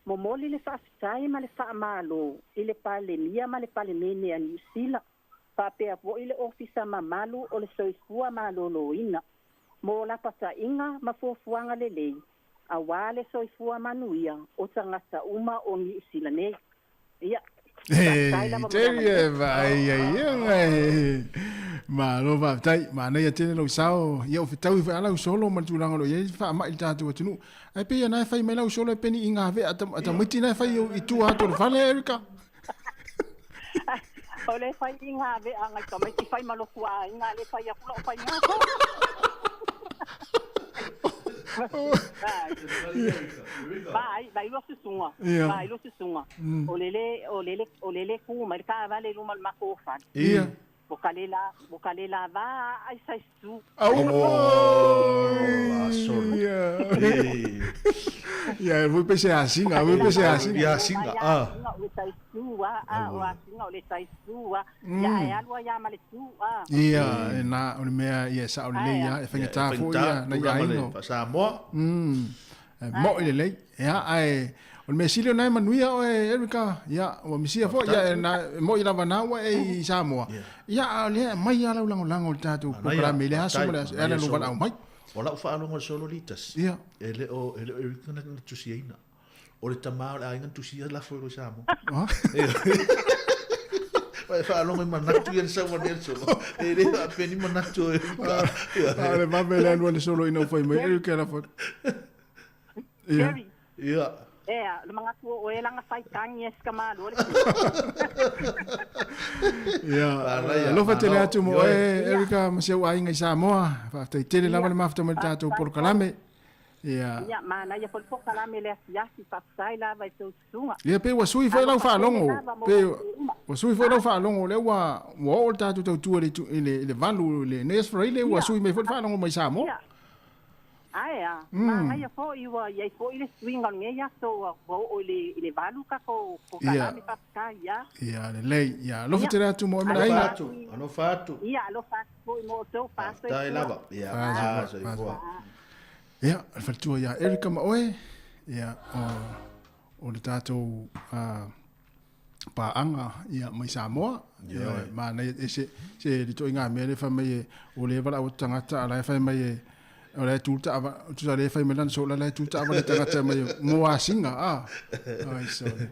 Speaker 4: Momoli le faafetai ma le faamalo i le Palemia ma le Palemene a Niu Sila, faapea foi le Ofisa Mamalu o le Soifua Maloloina, mo lapataiga ma fuafuaga lelei, aua le soifua manuia o tagata uma o Niu Sila nei. Ia,
Speaker 2: Hey,
Speaker 4: faafetai lava mo le
Speaker 2: Terry
Speaker 4: avanoa.
Speaker 2: e vaai ai ia. Malo faafetai, manaia tele lou sao, ia ua fetaui foi lava lau solo ma le tulaga o lo o i ai le faamai i le tatou atunuu. Ae pei na e fai mai lau solo e peni i gavea a tamaiti na e fai i tua atu o le fale, Erica.
Speaker 4: O le fai i gavea ngai tamaiti fai ma loku aiga le fai aku lau fai ngā. Vai, vai lo susunga. Vai lo susunga. O lele, o lele, o lele ku mai ka vale luma le mako fale.
Speaker 2: Ia.
Speaker 4: Ua ka le la, ua ka le lavā ai size tu.
Speaker 2: Ia, voi pe se asinga, voi pe se asinga.
Speaker 1: Ia asinga, ah.
Speaker 4: O le size tu, ah, ah, o asinga o le size tu, ah. Ia, e alu ai ma le tu, ah.
Speaker 2: Ia, e na, o le mea, ia, sao lelei, ia, e faigata foi, ia, na ia aino.
Speaker 1: Samoa.
Speaker 2: E mo'i lelei. Ia, ae o le mea sili ona e manuia oe Erica, ia, ua misia foi, ia, e, na, e mo'i lava na ua e i Samoa. Ia, a o lea e aumai lava lau lagolago i le tatou polokalame i le aso ma le aso, e ala i lou valaau mai.
Speaker 1: O lau faalogo i le solo litasi, e le o, e le o Erica na tusiaina. O le tama o le aiga na tusia lafo i lo Samoa. E faalogo i manatu ia na sau ane le solo. E le faapea ni manatu o Erica.
Speaker 2: A o le vave le alu a le solo ina ua fai mai Erica lafo.
Speaker 4: Ia. Jerry.
Speaker 1: Ia.
Speaker 4: Ea, le manatu o oe langa fai tangi e ska malo le.
Speaker 2: Ia, alofa tele atu mo oe Erica ma si ou aiga i Samoa. Faafetai tele lava le mafuta mai le tatou polokalame. Ia.
Speaker 4: Ia, manaia foi le polokalame le asiasi, faafetai lava i tou susuga.
Speaker 2: Ia, pe ua sui foi lau faalogo, pe ua sui foi lau faalogo, lea ua ua oo le tatou tautua i le i le 8 i lenei Aso Faraile, ua sui mai foi le faalogo mai Samoa.
Speaker 4: Ia. Ae a, manaia foi ua i ai foi le suiga o lenei aso ua oo i le i le 8 tatou polokalame, faafetai ia.
Speaker 2: Ia, lelei. Ia, alofa tele atu mo oe ma le aiga.
Speaker 1: Alofa atu, alofa atu.
Speaker 4: Ia, alofa atu foi mo outou,
Speaker 1: faafetai lava. Ia, soifua.
Speaker 2: Ia, o le faletua ia Erica ma oe, ia, o, o le tatou uh, paaga ia, mai Samoa. Ia, manaia, e se, se le toiga mea le fai mai e, o le valaau atu tagata, a la e fai mai e, o la e tu taava, tusa le fai mai lana sola, la e tu taava le tagata mai mo asiga, a. Ai, sorry.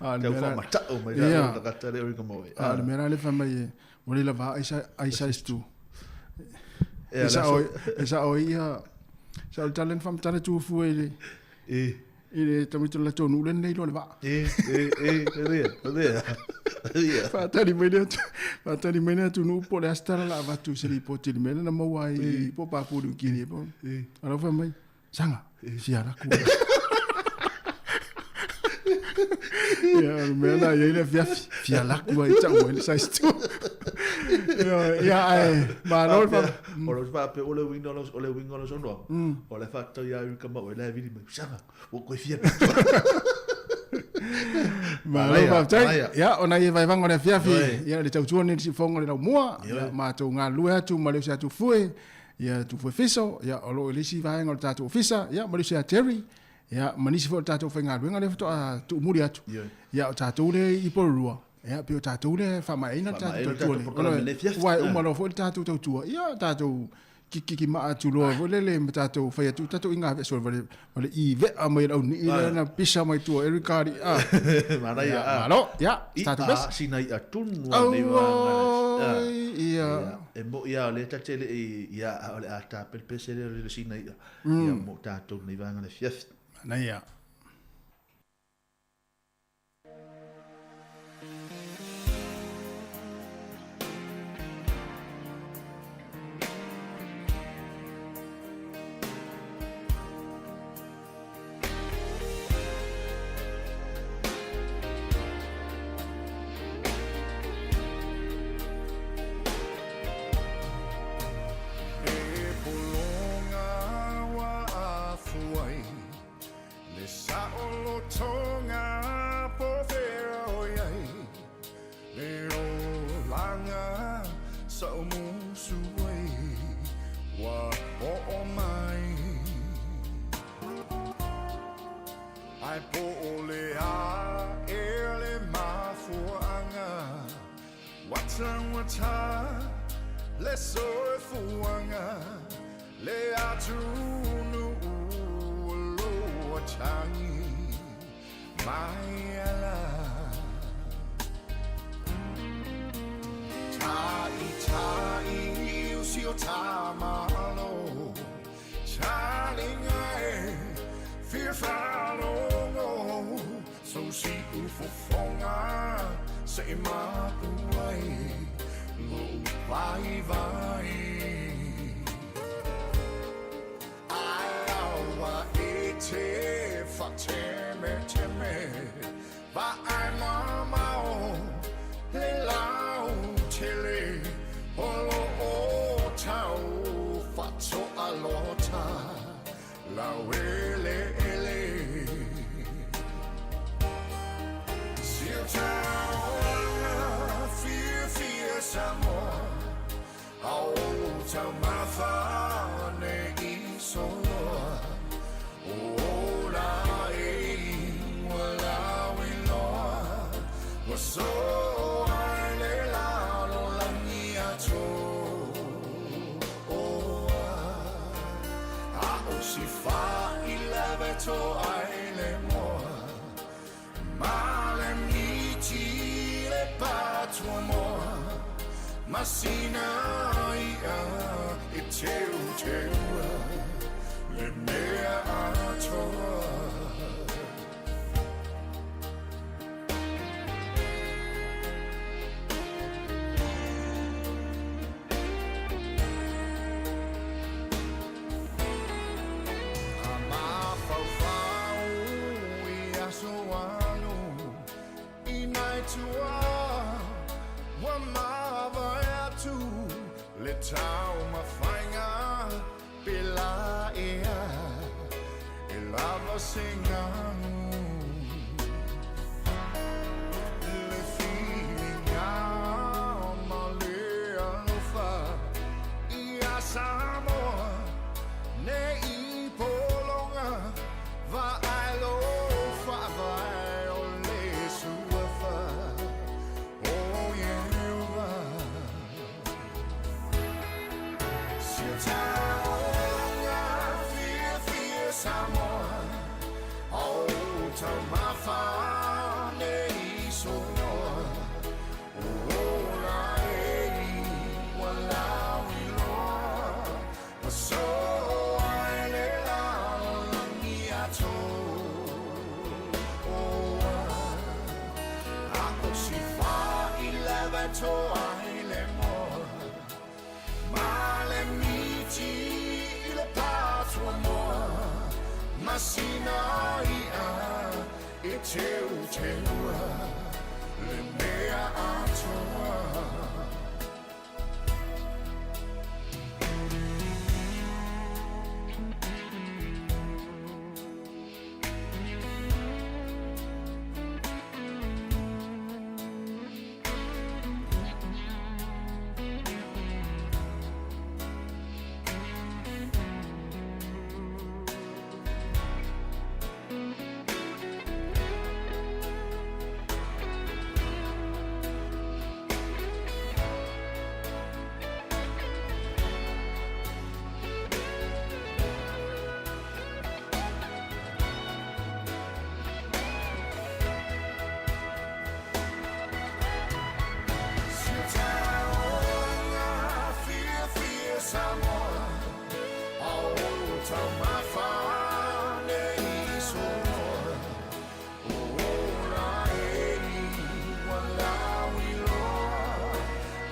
Speaker 1: A, le mea la, whamatau mai la tagata le Erica ma oe.
Speaker 2: A, le mea la le fai mai e, ua le lava ai ai size tu. E sa o e sa o ia sa o talen fam tale tu fu e le
Speaker 1: e
Speaker 2: i le tamaiti la tonu le nei lo le va.
Speaker 1: E e e e e e
Speaker 2: Faatali mai le atu faatali mai le atu nu po le astala la avatu se ripoti le mea na maua ai po Papua New Guinea po. Alo fai mai Sanga, fia laku. Ia, o le mea la i ai le afiafi, fia laku ai tau mai le size 2. Ia, ia, ae, malo le
Speaker 1: fa. O le faapea, o le uiga o le uiga o le saunoaga, o le faatau ia Erika ma oe la e vili mai, Sanga, ua koe fia pito.
Speaker 2: Malo faafetai. Ia, o nai e vaevaga o le afiafi, ia, le tautua nei i le siufofoga o le laumua, ia, matou galulue atu ma le usi atu fue, ia Tufue Fiso, ia o lo o i le isi vaega o le tatou ofisa, ia ma le uso ia Terry, ia ma nisi foi o le tatou faigaluega lea faatoa tuumuli atu. Ia o tatou lea i Porirua, ia pei o tatou lea e faamaeaina le tatou tautua lea. Aua e uma loa foi le tatou tautua, ia tatou kikiki maa atu loa foi lele ma tatou fai atu tatou inga vea solo vale vale i vea mai le aunii lea na pisa mai tua Eric Ali ah.
Speaker 1: Manaia ah.
Speaker 2: Malo, ia, tatou best.
Speaker 1: Sina i'a tunu a nei vaega.
Speaker 2: Ia.
Speaker 1: E mo'i lava o lea ta te le i, ia, a o le a tapele lea o le sina i'a. Ia mo tatou nei vaega le afiafi.
Speaker 2: Manaia.
Speaker 5: E pologa ua afu ai Le saolotoga po fea o i ai Le olaga sa o musu ai Ua oo mai Ae po o le a ea le mafuaaga Ua taugata le soifuaga Le atunuu o lo o tagi mai ala Taʻitaʻi. tamalo Talinga e fia faalogo So si'u fofoga se i mapu ai Lo'u vaivai Ae aua e te faatemeteme Vaai mamao le lautele O lo o tau faatoalota laueleele Siutaoga fiafia Samoa A o taumafa nei i soloa O ola e ua lauiloa Ua soa i le lalolagi atoa A o si fā i lava toa ai le moa Ma le miti le patuamoa Masina ia e teuteua Le mea atoa A mafaufau i aso alu I nai tua ua mavae atu Le taumafaiga pe la ea E lava se galu Le filiga ma le alofa Ia Samoa nei pologa Vaai lo faavae o le suafa O Ieova Siutaoga fiafia Samoa O taumafa nei soloa O ola e ua lauiloa Ua soa i le lalolagi atoa A o si fā i lava toa ai le moa Ma le miti i le patuamoa Masina ia e teuteua Le mea atoa. Siutaoga fiafia Samoa O taumafa nei soloa O ola e ua lauiloa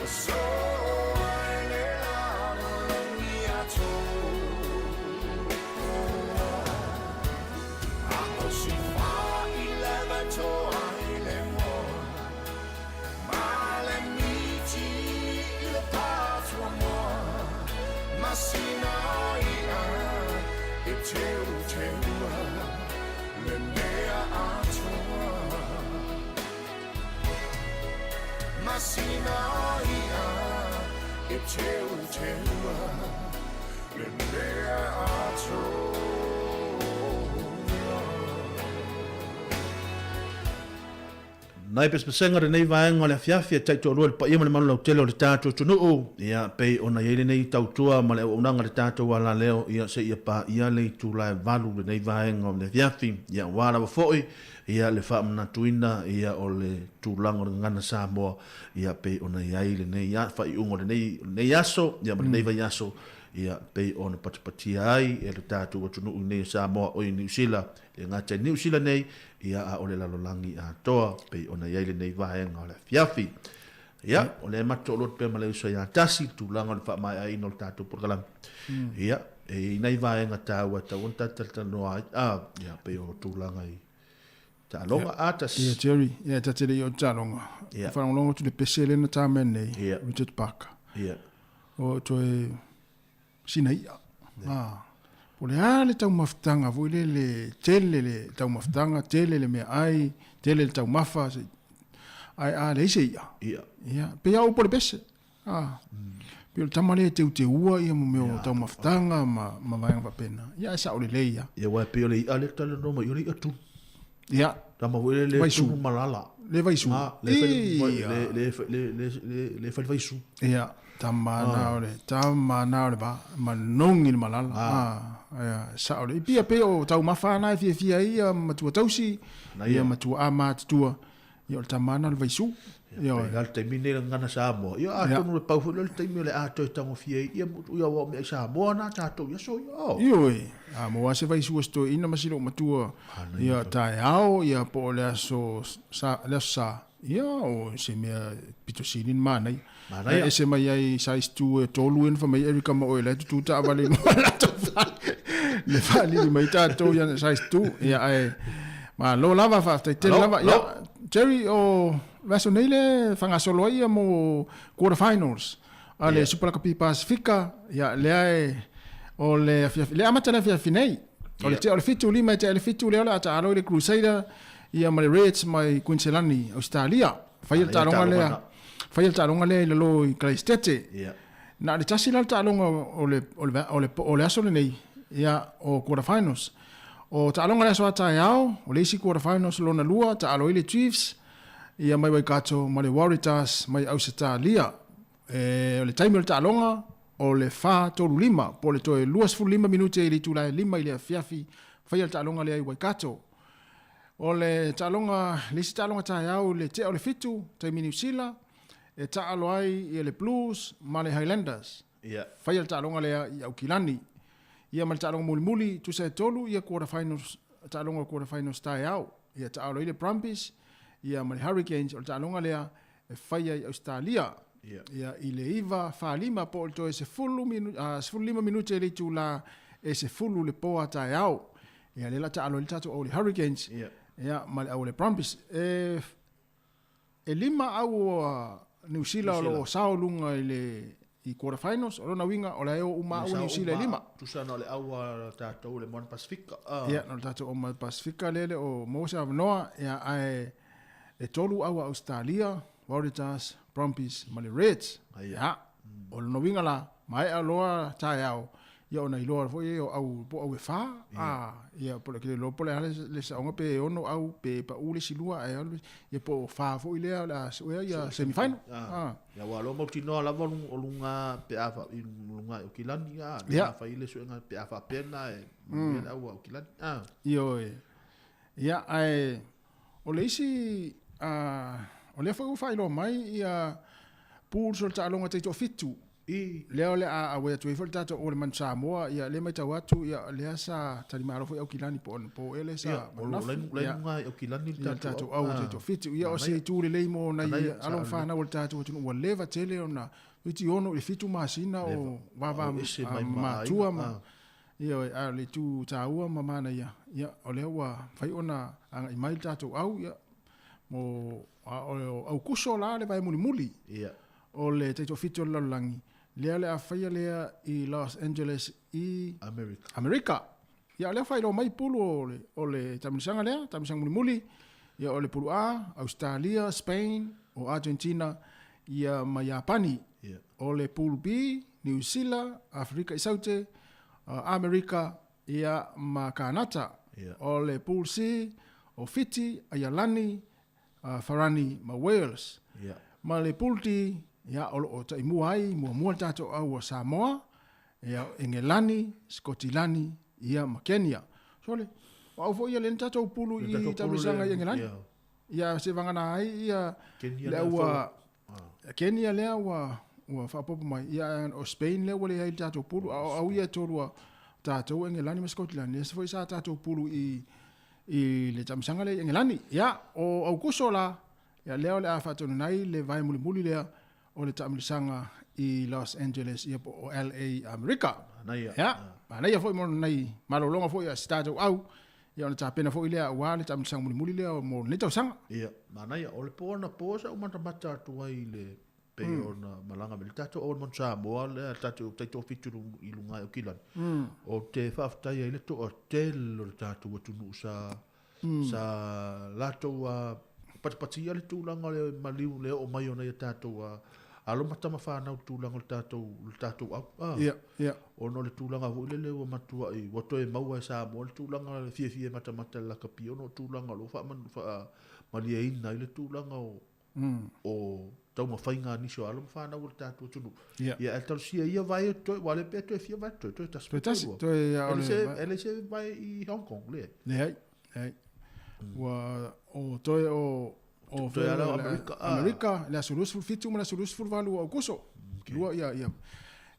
Speaker 5: Ua soa i le lalolagi atoa A o si fā i lava toa ai le moa Ma le miti i le patuamoa Masina ia e teuteua Le mea atoa Masina ia e teuteua Le mea atoa.
Speaker 1: Nai pesepesega o lenei vaega o le afiafi e taitoalua i le paia ma le malu lautele o le tatou atunuu, ia, pei ona i ai lenei tautua ma le auaunaga i le tatou alaleo, ia, seia paia le itula e valu lenei vaega o le afiafi, ia, aua lava foi, ia, le faamanatuina, ia, o le tulaga o le gagana Samoa, ia, pei ona i ai lenei faaiuga o lenei, lenei aso, ia, ma lenei vaiaso, ia, pei ona patipatia ai e le tatou atunuu i nei o Samoa, oi, Niu Sila, E le gata i Niu Sila nei, ia a o le lalolagi atoa, pei ona i ai lenei vaega o le afiafi. Ia, o lea e matou toalua atu pea ma le uso ia Tasi i le tulaga o le faamaeaina o le tatou polokalame. Ia, e i ai nai vaega taua e tatau ona tatou talatalanoa ai, a, ia, pei o tulaga i taaloga. A, Tasi.
Speaker 2: Ia, Jerry, ia, ta te le i oo i taaloga.
Speaker 1: Ia.
Speaker 2: Faalogologo atu i le pese lea na ta mai nei,
Speaker 1: Ia.
Speaker 2: Richard Parker.
Speaker 1: Ia.
Speaker 2: O toe sina i'a. Ah. Po o le a le taumafataga foi lele, tele le taumafataga, tele le meaai, tele le taumafa, se, ae a leai se i'a.
Speaker 1: I'a.
Speaker 2: Ia, pei lava o upu a le pese. Ah. Pei o le tama lea e teuteua ia mo mea o taumafataga ma, ma vaega faapena. Ia, ae sao lelei lava.
Speaker 1: Ia, aua e pei o le i'a lea e talanoa mai, o le i'a tunu.
Speaker 2: Ia.
Speaker 1: Tama foi lea le
Speaker 2: Vaisu.
Speaker 1: tunu malala.
Speaker 2: Le vaisu.
Speaker 1: Ah, le fai
Speaker 2: Ia.
Speaker 1: le le le le le le fai vaisu.
Speaker 2: Ia, tama na o le tama na o le va manogi le malala. Ah, ia, sao le. I pia pei o taumafa na e fiafia ai ia matua tausi,
Speaker 1: Na
Speaker 2: ia
Speaker 1: ia.
Speaker 2: matua amatutua. Ia o le tama na o le vaisu. Ia,
Speaker 1: Pei la le taimi nei le gagana Samoa. Ia atonu le pau foi lea o le taimi o le a toe tagofia ai ia ia aua o mea i Samoa na tatou i aso ia. Oh.
Speaker 2: Ioe, a maua se vaisu a si toeaina ma si loomatua, ia taeao, ia po o le aso sa, le aso sa, ia o se mea pito sili ona manaia.
Speaker 1: Manaia.
Speaker 2: Ae ese mai ai size 2 e tolu ea na fai mai Erica ma oe la e tutu taavale i luga o le latou fale. Le faalili mai tatou ia size 2. Ia ae malo lava, faafetai tele
Speaker 1: Malo,
Speaker 2: lava. Ia,
Speaker 1: malo.
Speaker 2: Jerry, o le aso nei le faagasolo ai ia mo quarter finals a le Super Lakapi Pasifika. Ia lea e o le afiafi, le amata le afiafi nei. O le tea o le 7, 5 e tea i le 7 lea o le a taalo i le Crusader ia ma le Reds mai Queensland, Ausetalia. Faia le taaloga lea. Faia le taaloga lea i lalo i Karaisitete. Na o le tasi la le taaloga o le, o le, o le, o le aso lenei, ia, o quarter finals. O taaloga le aso a taeao, o le isi quarter finals lona lua, taalo ai le Chiefs, ia mai Waikato ma le Waratahs mai Ausetalia. E, o le taimi o le taaloga, o le 4:35, po o le toe 25 minute i le itula e 5 i le afiafi, faia le taaloga lea i Waikato. O le taaloga, le isi taaloga taeao i le tea o le 7, taimi Niu Sila, e taalo ai ia le Blues ma le Highlanders.
Speaker 1: Ia.
Speaker 2: Faia le taaloga lea i Aukilani. Ia ma le taaloga mulimuli, tusa e tolu ia quarter finals, taaloga o quarter finals taeao. Ia taalo ai le Brumbies ia ma le Hurricanes, o le taaloga lea e faia i Ausetalia.
Speaker 1: Ia.
Speaker 2: Ia i le 9:45 po o le toe 15 minute i le itula e 10 le po a taeao. Ia lea la taalo ai le tatou au le Hurricanes.
Speaker 1: Ia.
Speaker 2: Ia ma le au le Brumbies. E e lima au o Niu Sila o lo o sao luga i le i quarter finals. O lona uiga o la e o uma au Niu Sila e lima.
Speaker 1: Tusa na o le au a tatou le Moana Pasifika.
Speaker 2: Ia, na o le tatou au Moana Pasifika lea le o maua se avanoa. Ia ae e tolu au a Ausetalia, Waratahs, Brumbies ma le Reds. Ia, o lona uiga la, maea loa taeao, ia ona iloa foi e o au po au e fa, a, ia po o le kele loa po o le a le saoga pe ono au pe pau le isi lua ae alu, ia po o fa foi lea o le a suea ia semi final.
Speaker 1: A, ia aua o lo mautinoa lava o luga pe a fa, i luga i Aukilani, a,
Speaker 2: Ia.
Speaker 1: fai le suega pe a faapena e manuia le au a Aukilani. A.
Speaker 2: Ioe. Ia, ae o le isi, a, o lea foi ua faailoa mai ia pools o le taaloga taitoafitu.
Speaker 1: I.
Speaker 2: Lea o le a auai atu ai foi le tatou o le Manu Samoa, ia lea matau atu, ia lea sa talimalo foi Aukilani po o po ea lea sa
Speaker 1: Ia, o lo
Speaker 2: manatu.
Speaker 1: lainu lainu ngai Aukilani le
Speaker 2: Ia, le
Speaker 1: tatou
Speaker 2: tatou au taitoafitu. Ia, o se itu lelei mo nai alo ma fanau o le tatou atunuu ua leva tele ona toeitiiti 6 i le 7 masina o vava
Speaker 1: O ese mai ma
Speaker 2: matua
Speaker 1: aiga,
Speaker 2: ma Ioe, a o le itu taua ma manaia, ia, o lea ua mafai ona agai mai le tatou au, ia, mo, a o Aukuso la le vae mulimuli.
Speaker 1: Ia.
Speaker 2: O le taitoafitu o le lalolagi, lea o le a faia lea i Los Angeles i
Speaker 1: Amerika.
Speaker 2: Amerika. Ia, o lea faailoa mai pulu o le, o le taamilosaga lea, taamilosaga mulimuli, ia, o le pulu A, Ausetalia, Spain, o Argentina, ia, ma Iapani.
Speaker 1: Ia.
Speaker 2: O le pulu B, Niu Sila, Aferika i Saute, Amerika, ia, ma Kanata.
Speaker 1: Ia.
Speaker 2: O le pool C, o Fiti, Aialani, Farani ma Wales.
Speaker 1: Ia.
Speaker 2: Ma le Pool D, ia, o loo taimua ai muamua le tatou au a Samoa, ia, Engelani, Sikotilani, ia, ma Kenya. Sole, o au foi ia lea na tatou pulu i taamilosaga i Engelani. Ia, se vagana ai ia le au a Kenya lea ua ua faaopoopo mai, ia, o Spain lea ua leai i le tatou pulu, a o au ia e tolu a tatou, Engelani ma Sikotilani, lea foi sa tatou pulu i i le taamilosaga lea i Engelani. Ia, o Aukuso la, ia lea o le a faataunuuina ai le vae mulimuli lea o le taamilosaga i Los Angeles, ia po o LA, Amerika.
Speaker 1: Manaia.
Speaker 2: Ia, manaia foi mo nai malologa foi a si tatou au, ia ona tapena foi lea aua le taamilosaga mulimuli lea mo lenei tausaga.
Speaker 1: Ia, manaia. O le po anapo sa ou matamata atu ai i le pei ona malaga mai le tatou au o le Manu Samoa lea le tatou taitoafitu i luga i Aukilani. Ou te faafetai ai i le toatele o le tatou atunuu sa sa latou patipatia le tulaga o le maliu le oo mai o nai a tatou alo ma tama fanau i le tulaga o le tatou au.
Speaker 2: Ia, ia.
Speaker 1: Ona o le tulaga foi lele ua matuai, ua toe maua e Samoa le tulaga o le fiafia e matamata i le lakapi ona o tulaga o lo o faamalieina ai le tulaga o o taumafaiga a nisi o alo ma fanau o le tatou atunuu.
Speaker 2: Ia.
Speaker 1: Ia, ae talosia ia vae e totoe, aua o lea pe toe fia vae totoe, toe tasi
Speaker 2: Toe
Speaker 1: pe toe
Speaker 2: tasi,
Speaker 1: lua.
Speaker 2: toe, ia, o
Speaker 1: E
Speaker 2: le vae.
Speaker 1: le se vae i Hong Kong, leai.
Speaker 2: Leai, leai. Ua, o toe o, o
Speaker 1: Toe ala o
Speaker 2: le-
Speaker 1: Amerika, ah.
Speaker 2: Amerika, le aso 27 ma le aso 28 o Aukuso. Lua, ia, ia.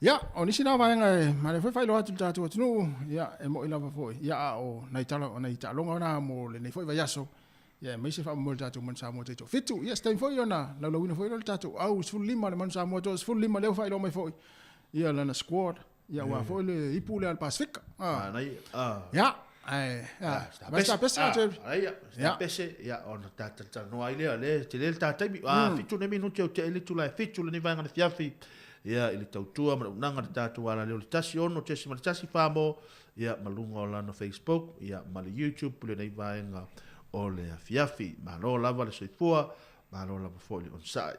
Speaker 2: Ia, o nisi na vaega e manaia foi faailoa atu i le tatou atunuu, ia, e moi lava foi, ia, a o nai tala, o nai taaloga na mo lenei foi vaiaso, Ia aemaise faamoemoe le tatou Manu Samoa taitoafitu. Ia se taimi foi ona laulauina foi lea o le tatou au 15 le Manu Samoa 15 lea ua faailoa mai foi ia lana squad ia aua foi le ipu lea a le Pasefika. Ah.
Speaker 1: Manaia. Ah.
Speaker 2: Ia, ae vai sa pese atu.
Speaker 1: Manaia, sa pese ia ona ta talanoa ai lea le tele le ta taimi. Ah, 7 nei minute o te ai le itula e 7 lenei vaega o le afiafi. Ia i le tautua ma le uunaga le tatou ala lea o le 16.1 famo ia ma luga o lana Facebook ia ma le YouTube lenei vaega o le afiafi. Malo lava le soifua, malo lava foi le onosai.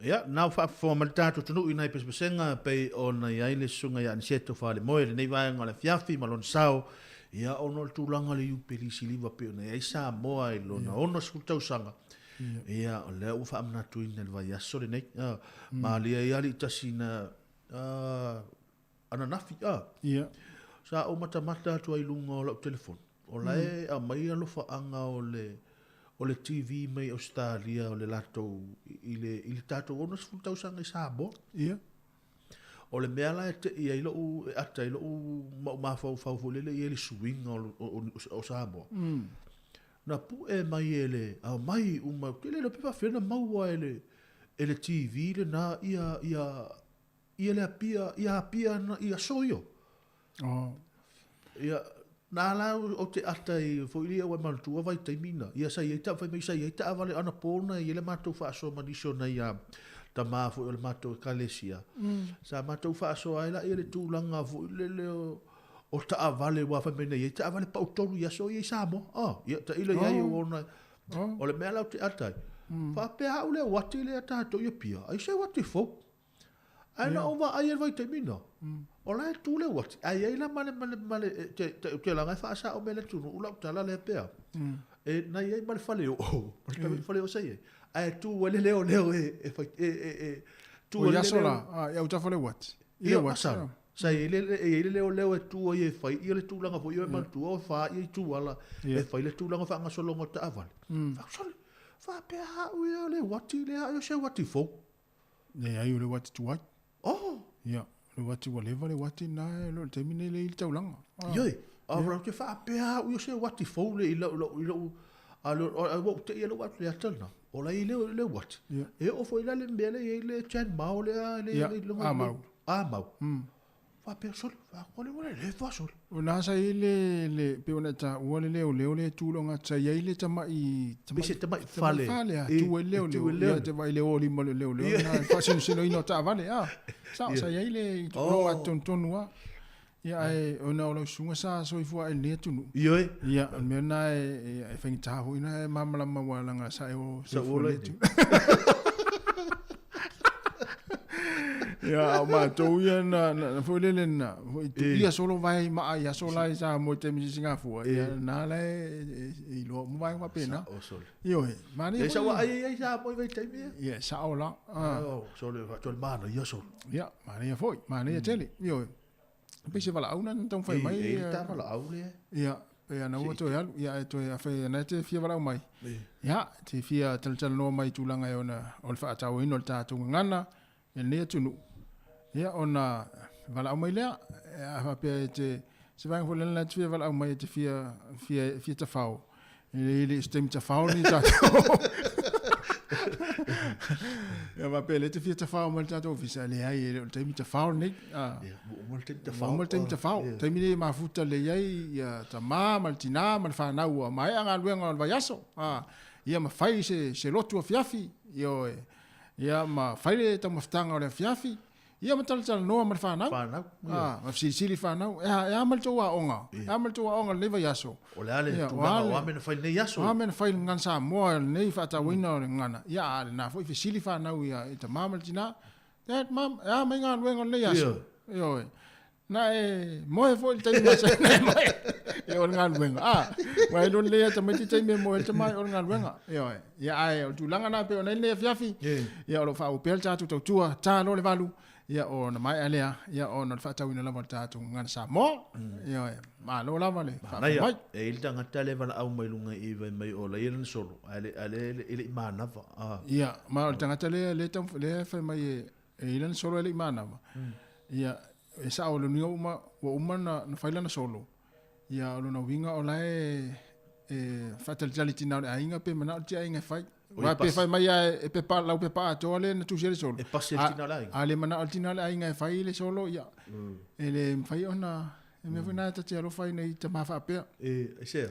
Speaker 1: Ia, na ua faafofoga mai le tatou atunuu i nai pesepesega e pei ona i ai le Susuga ia Aniceto Falemoe i lenei vaega o le afiafi ma lona sao, ia ona o le tulaga o le Iupeli Siliva pei ona i ai Samoa i lona 60 tausaga, ia o lea ua faamanatuina i le vaiaso lenei. Ia, malie ai alii tasi na ananafi, a.
Speaker 2: Ia.
Speaker 1: Sa ou matamata atu ai i luga o lau telefoni, o la e aumai alofaaga o le o le TV mai Ausetalia o le latou i le i le tatou 60 tausaga i Samoa.
Speaker 2: Ia.
Speaker 1: O le mea la e tei ai lou e ata ai lou ma ou mafaufau foi lele i ai le suiga o o o Samoa. Na pue mai e le aumai uma, ou te le iloa pe faapefea ona maua e le e le TV lena ia ia ia le Apia, ia Apia na, i aso ia.
Speaker 2: Oh.
Speaker 1: Ia, na la ou te ata i foi ia ua manatua vaitaimi na. Ia sa i ai ta fai mai sa i ai taavale anapo na i ai le matou faasoa ma nisi o nai a tama foi o le matou ekalesia. Sa matou faasoa ai laia le tulaga foi lele o o taavale aua fai mai na i ai taavale pau tolu i aso ia i Samoa. Ah, ia tailo i ai ua ona o le mea la ou te ata ai. Faapea au le uati lea tatou i Apia, ai se uati fou. Ae na ou vaai i le vaitaimi na, o la e tu le uati, ae i ai la ma le, ma le, ma le, te, te, te laga e faasao mai le atunuu lau tala lea pea. E, na i ai ma le fale oo, ma le mm. fale oo sa i ai. Ae tu ai le leoleo e, e, fai, e, e, e,
Speaker 2: tu ai le leo. La, a, i autafa le uati.
Speaker 1: I le uati. Sa i ai le, e i ai le leoleo e tu ai e fai ia le tulaga foi e manatua o fa ia i tuala e fai le tulaga faagasologa o taavale. Mm. Faasole, faapea au ia le uati lea, ai o se uati fou.
Speaker 2: Leai, o le uati tuai.
Speaker 1: Oh!
Speaker 2: Ia, o le uati ua leva le uati na e le taimi nei le i le taulaga.
Speaker 1: Ah. Ioi, a yeah. te faapea au i o se uati fou le i lau, lau, i lau, a le, a ua te ia lau atu le ata na. O la i le, le uati.
Speaker 2: Yeah.
Speaker 1: E o foi la le mea le i le Chan Mao le a, le,
Speaker 2: yeah.
Speaker 1: le, le,
Speaker 2: A mau.
Speaker 1: A mau. Faapea sole, faapea ua le lefa sole.
Speaker 2: O na sa i le, le, pe ona taua le leoleo le tu loga, sa i ai le tama'i,
Speaker 1: tama'i, se tama'i fale.
Speaker 2: Fale a, tu ai le leoleo. Ia, te vai le oli ma le leoleo, na faasinosinoina o taavale, a. Sa, sa i ai le loga tonutonu a. Ia, ae, ona o lau susuga sa soifua ai i lenei atunuu.
Speaker 1: Ioe.
Speaker 2: Ia, o le mea lena e, e faigata foi na e malamalama aua leaga sa e o
Speaker 1: Sa
Speaker 2: soifua
Speaker 1: ola
Speaker 2: i lenei atunuu. Ia, a o matou ia na, na, na foi lele na, foi tu ia solo vai maa i aso la i Samoa i taimi Singafua, ia na la e, e, e iloa uma vaega faapena.
Speaker 1: Sa o sole.
Speaker 2: Ioe, manaia
Speaker 1: E sa
Speaker 2: foi.
Speaker 1: ua ai ai Samoa i vaitaimi ia.
Speaker 2: Ia, sao la. Ah.
Speaker 1: Oh, sole, faatoa le manaia sole.
Speaker 2: Ia, manaia foi, manaia tele. Ioe. Pei se valaau na taumafai mai.
Speaker 1: E i le ta valaau lea.
Speaker 2: Ia, pe ana ua toe alu, ia e toe afai ana te fia valaau mai. Ia, te fia talatalanoa mai i tulaga e ona o le faatauaina o le tatou gagana i lenei atunuu. Ia, ona valaau mai lea, a faapea e te, se vaega foi lea e te fia valaau mai e te fia, fia, fia tafao. E le o se taimi tafao lenei tatou. Ia faapea lea e te fia tafao mai le tatou ofisa, leai e le o le taimi tafao lenei.
Speaker 1: Ah. Ia, ua uma le taimi tafao.
Speaker 2: Ua uma le taimi tafao.
Speaker 1: Ia.
Speaker 2: Taimi lenei e mafuta lelei ai ia tama ma le tina ma le fanau ua maea galuega o le vaiaso. Ah, ia ma fai se, se lotu afiafi, ioe. Ia ma fai le taumafataga o le afiafi. Ia ma talatalanoa ma le fanau.
Speaker 1: Fanau, ia.
Speaker 2: Ah, ma fesilisili fanau. E a, e a ma le tou aoga. E a ma le tou aoga i lenei vaiaso.
Speaker 1: O le a le
Speaker 2: Ia, o
Speaker 1: tulaga
Speaker 2: a le-
Speaker 1: o a mea na fai i lenei aso.
Speaker 2: O a mea na fai i le gagana Samoa i lenei faatauaina o le gagana. Ia, a lena foi fesili fanau ia i tama ma le tina. Dad, mum, e a mai galuega o lenei aso? Ioe. Na e moe foi i le taimi masani na e moe e o le galuega. Ah, ua e lona lea tamaiti taimi e moe ai le tama e o le galuega. Ioe. Ia ae o le tulaga na pei ona i lenei afiafi. Ia o lo o faaauau pea le tatou tautua, ta loa le valu, ia ona maea lea, ia ona o le faatauina lava o le tatou gagana Samoa. Ioe. Malo lava le
Speaker 1: Manaia,
Speaker 2: faafofoga mai.
Speaker 1: e i ai le tagata lea e valaau mai luga i i fai mai o la ia lana solo, ae le, ae le, e le i manava. Ah.
Speaker 2: Ia, ma o le tagata lea lea taumafai lea e fai mai e e i ai lana solo e le i manava. Ia, e sao lona uiga uma, ua uma na, na fai lana solo. Ia, o lona uiga o la e, e faatalitali tina o le aiga pe manao le tiaiga e fai.
Speaker 1: Oi,
Speaker 2: Aua pe
Speaker 1: pas-
Speaker 2: fai mai lava e pepa, lau pepa atoa lea na tusi ai le solo.
Speaker 1: E pasi e le tina o le aiga.
Speaker 2: A le manao le tina o le aiga e fai le solo, ia, e le mafai ona, e mea foi na ta te alofa ai nei tama faapea.
Speaker 1: E, aisea?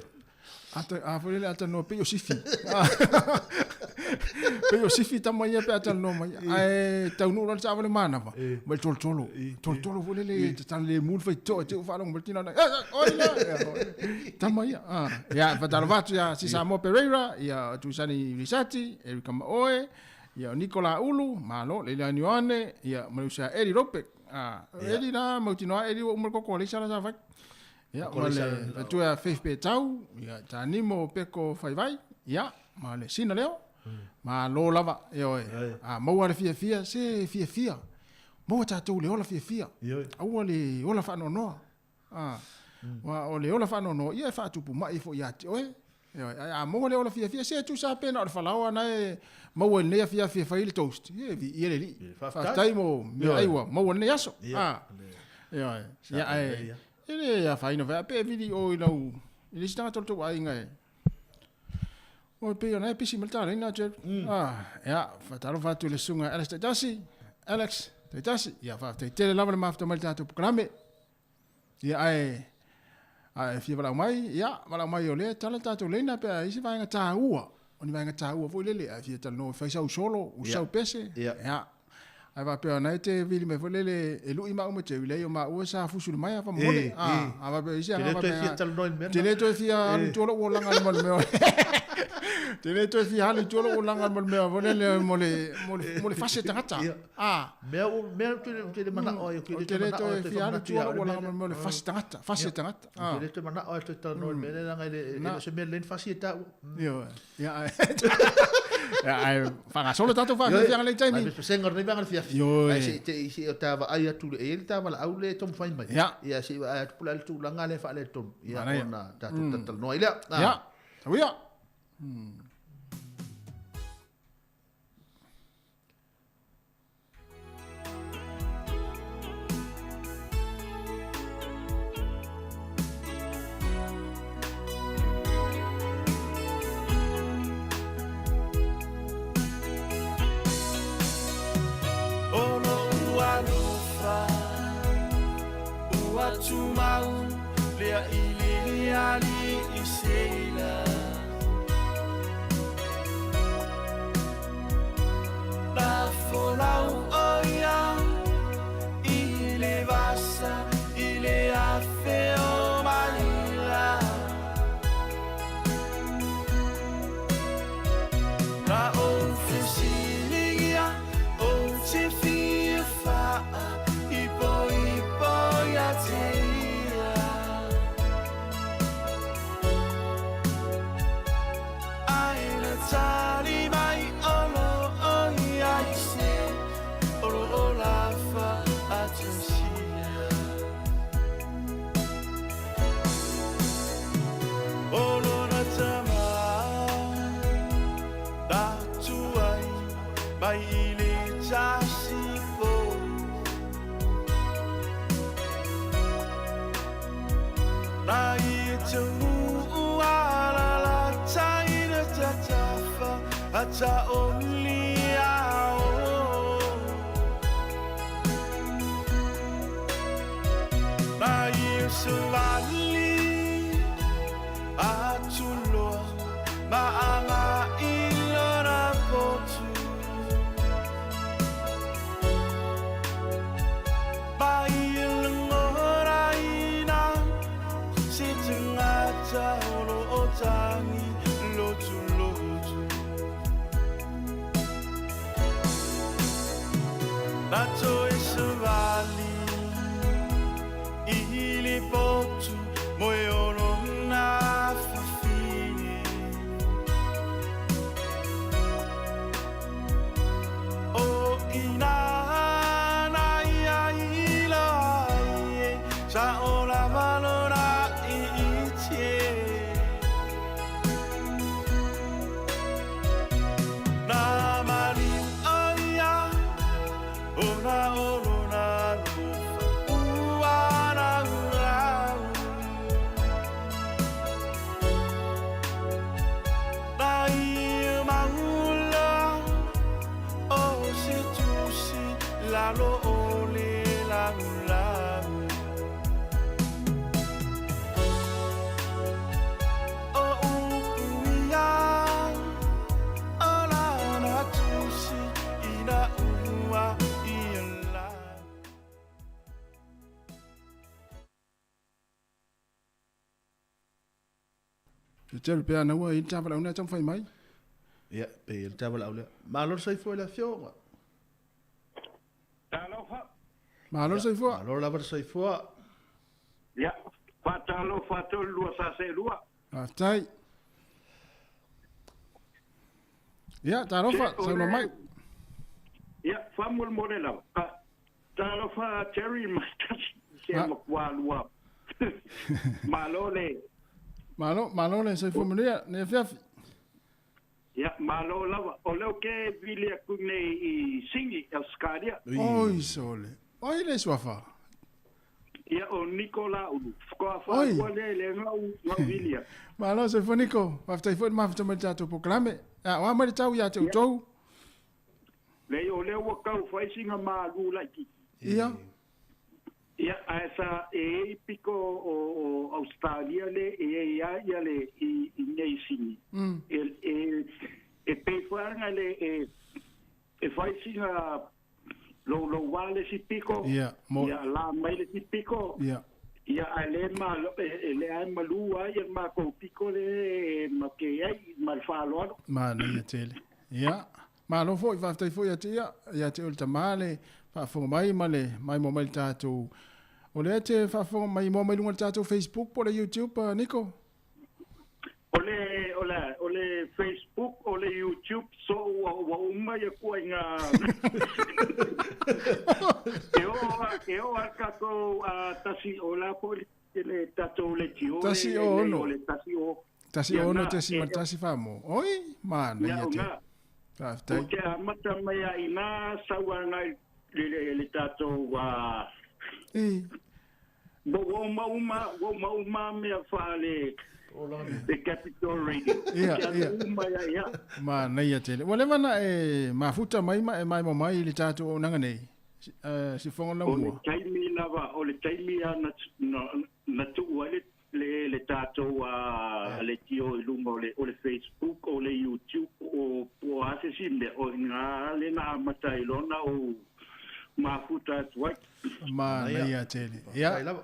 Speaker 2: Ata, a foi lele a talanoa pei o sifi. Pei o sifi tama ia pe a talanoa mai. Ae taunuu loa le taavale manava, ma le tolotolo. Tolotolo foi lele tatala le mu le faitotoa e te u faalogo mai le tino nei. Oi la! Tama ia. Ah, ia, faatalofa atu ia si Samoa Pereira, ia Tuisani Risati, Erika Maoe, Ia, o Nikola Ulu, malo, Leilani Ioane, ia, ma le uso ia Eli Ropek. A, o Eli la, mautinoa Eli ua uma le koko a Leisa la sa fai. Ia, ma le matua ia Faith Petau, ia, Tanimo Peko Faivai, ia, ma le Sina Leo. Malo lava, ioe. A maua le fiafia, se fiafia. Maua tatou le ola fiafia. Aua le ola faanoanoa. A, aua o le ola faanoanoa, ia e faatupu mai foi ia te oe. Ioe, ae a maua le ola fiafia, se tusa lava pe na o le falaoa na e maua i lenei afiafi e fai ai le toast, ia e viia le Alii. Faafetai mo meaai ua maua i lenei aso. A, ioe, ia ae e le afaina foi lava pe e vili i o i lau, i le isi tagata o le tou aiga e, Oi, pei ona e pisi mai le talaiga, Jerry. Ah, ia, faatalofa atu i le susuga Alex Taitasi. Alex Taitasi, ia faafetai tele lava le mafuta mai i le tatou polokalame. Ia ae ae fia valaau mai, ia valaau mai o lea e tala le tatou leina pe a i ai se vaega taua, o ni vaega taua foi lele ae fia talanoa e fai sau solo, usi sau pese, ia. Ae faapea o na e te vili mai foi lele e lui maua ma Jerry, leai o maua sa fusu i le maea faamolemole. A faapea i se
Speaker 1: aga faapea. Te le toe fia talanoa i le mea
Speaker 2: lena. Te le toe fia alu i tua lou olaga ma le mea. Te le toe fia alu i tua lou olaga ma le mea foi lele mo le mo le fasi tagata.
Speaker 1: A. Mea u mea ou te le manao ai, ou
Speaker 2: te le toe fia alu i tua lou olaga ma le fasi tagata, fasi tagata.
Speaker 1: Ou te le toe manao ai e toe talanoa i le mea lea leaga e le o se mea lelei ona fasi e taua.
Speaker 2: Ioe. Ia ae ia ae faagasolo tatou faafiafiaga i lenei taimi.
Speaker 1: Ai pesega o lenei vaega o le afiafi.
Speaker 2: Ioe.
Speaker 1: Ae se i te i se i o ta vaai atu e i ai le ta valaau lea e taumafai mai.
Speaker 2: Ia.
Speaker 1: Ia se i vaai atu po o le a le tulaga lea e faaletonu. Ia ona tatou talatalanoa ai lea.
Speaker 2: Ia. Tauia.
Speaker 5: O lou alofa ua tumau lea i le alii Seila. Na folau o ia i le vasa i le afe o Malila. Na ou fesiligia ou te fia faa ipoipo ia te ia. Ae na tali mai o lo o iai se o lo o lafa atusia. O lona tama na tuai mai i le tasipo. Na ia taunuu alalatai na tatafa a taoli ao. Na ia savali atu loa ma aga i lona potu. Ma ia lagonaina se tagata o lo o tagi lotulotu. Na toe savali i le potu moe o lona fafine. O ina na ia i loa ai e sa o lava lona iite. Na maliu o ia ona o lona alofa ua laulau. Na ia maula o se tusi lalo o le laulau. O upu ia o lana tusi ina ua ia lau.
Speaker 2: Te tele pea ana ua i le ta valaau lea taumafai mai.
Speaker 1: Ia, pei e le tavalaau lea. Malo le soifua i le afioga.
Speaker 6: Talofa.
Speaker 2: Malo le soifua.
Speaker 1: Malo lava le soifua.
Speaker 6: Ia, faatalofa atu i le lua sa seelua.
Speaker 2: Faafetai. Ia, talofa, saunoa mai.
Speaker 6: Ia, faamolemole lava. Talofa Terry ma Tasi, se makuā lua. Malo le.
Speaker 2: Malo, malo le soifua manuia, nei afiafi.
Speaker 6: Ia, malo lava. O lea ou te vili atu nei i Sini, Ausetalia.
Speaker 2: Oi sole. Oi le suafa.
Speaker 6: Ia, o Niko Laulu. Faatoa faalua lea i lea na ou vili atu.
Speaker 2: Malo soifua Niko. Faafetai foi le mafuta mai le tatou polokalame. A o a mai le tau ia te outou?
Speaker 6: Leai, o lea ua tau fai sina malu laitiiti.
Speaker 2: Ia.
Speaker 6: Ia, ae sa e i ai pito o Ausetalia le e i ai a ia le i nei Sini. E e e pei foi ana le e e fai sina louloua le isi pito.
Speaker 2: Ia, mo.
Speaker 6: Ia, la mai le isi pito.
Speaker 2: Ia.
Speaker 6: Ia, ae le ma e le ae malu ai ia le matou pito le ma ke ai ma le faaaloalo.
Speaker 2: Manaia tele. Ia, malo foi, faafetai foi ia te ia, ia te oe le tama le faafofoga mai ma le maimoa mai le tatou. O lea te faafofoga maimoa mai luga o le tatou Facebook po o le YouTube, Niko?
Speaker 6: O le, o le, o le Facebook, o le YouTube, so ua, ua uma ia kuaiga. E oo a, e oo a le tatou tasi, o le a foi le, le tatou leitio le,
Speaker 2: 106.
Speaker 6: o le 10.
Speaker 2: 16.1 mo. Oi, manaia te. Faafetai.
Speaker 6: Ou te amata mai a ina sau agai le le tatou a
Speaker 2: I.
Speaker 6: Ua uma uma ua uma uma mea fa le le Capital Radio.
Speaker 2: Ia, ia.
Speaker 6: Uma ia ia.
Speaker 2: Manaia tele. Ua leva na e mafuta mai ma e maimoa mai i le tatou auaunaga nei. Sifoga lau
Speaker 6: O le
Speaker 2: mua.
Speaker 6: taimi lava, o le taimi a na na tuu ai le le le tatou a leitio i luga o le o le Facebook o le YouTube o po o a se isi mea o i ina le na amata ai loa ona ou mafuta atu ai.
Speaker 2: Manaia tele. Ia.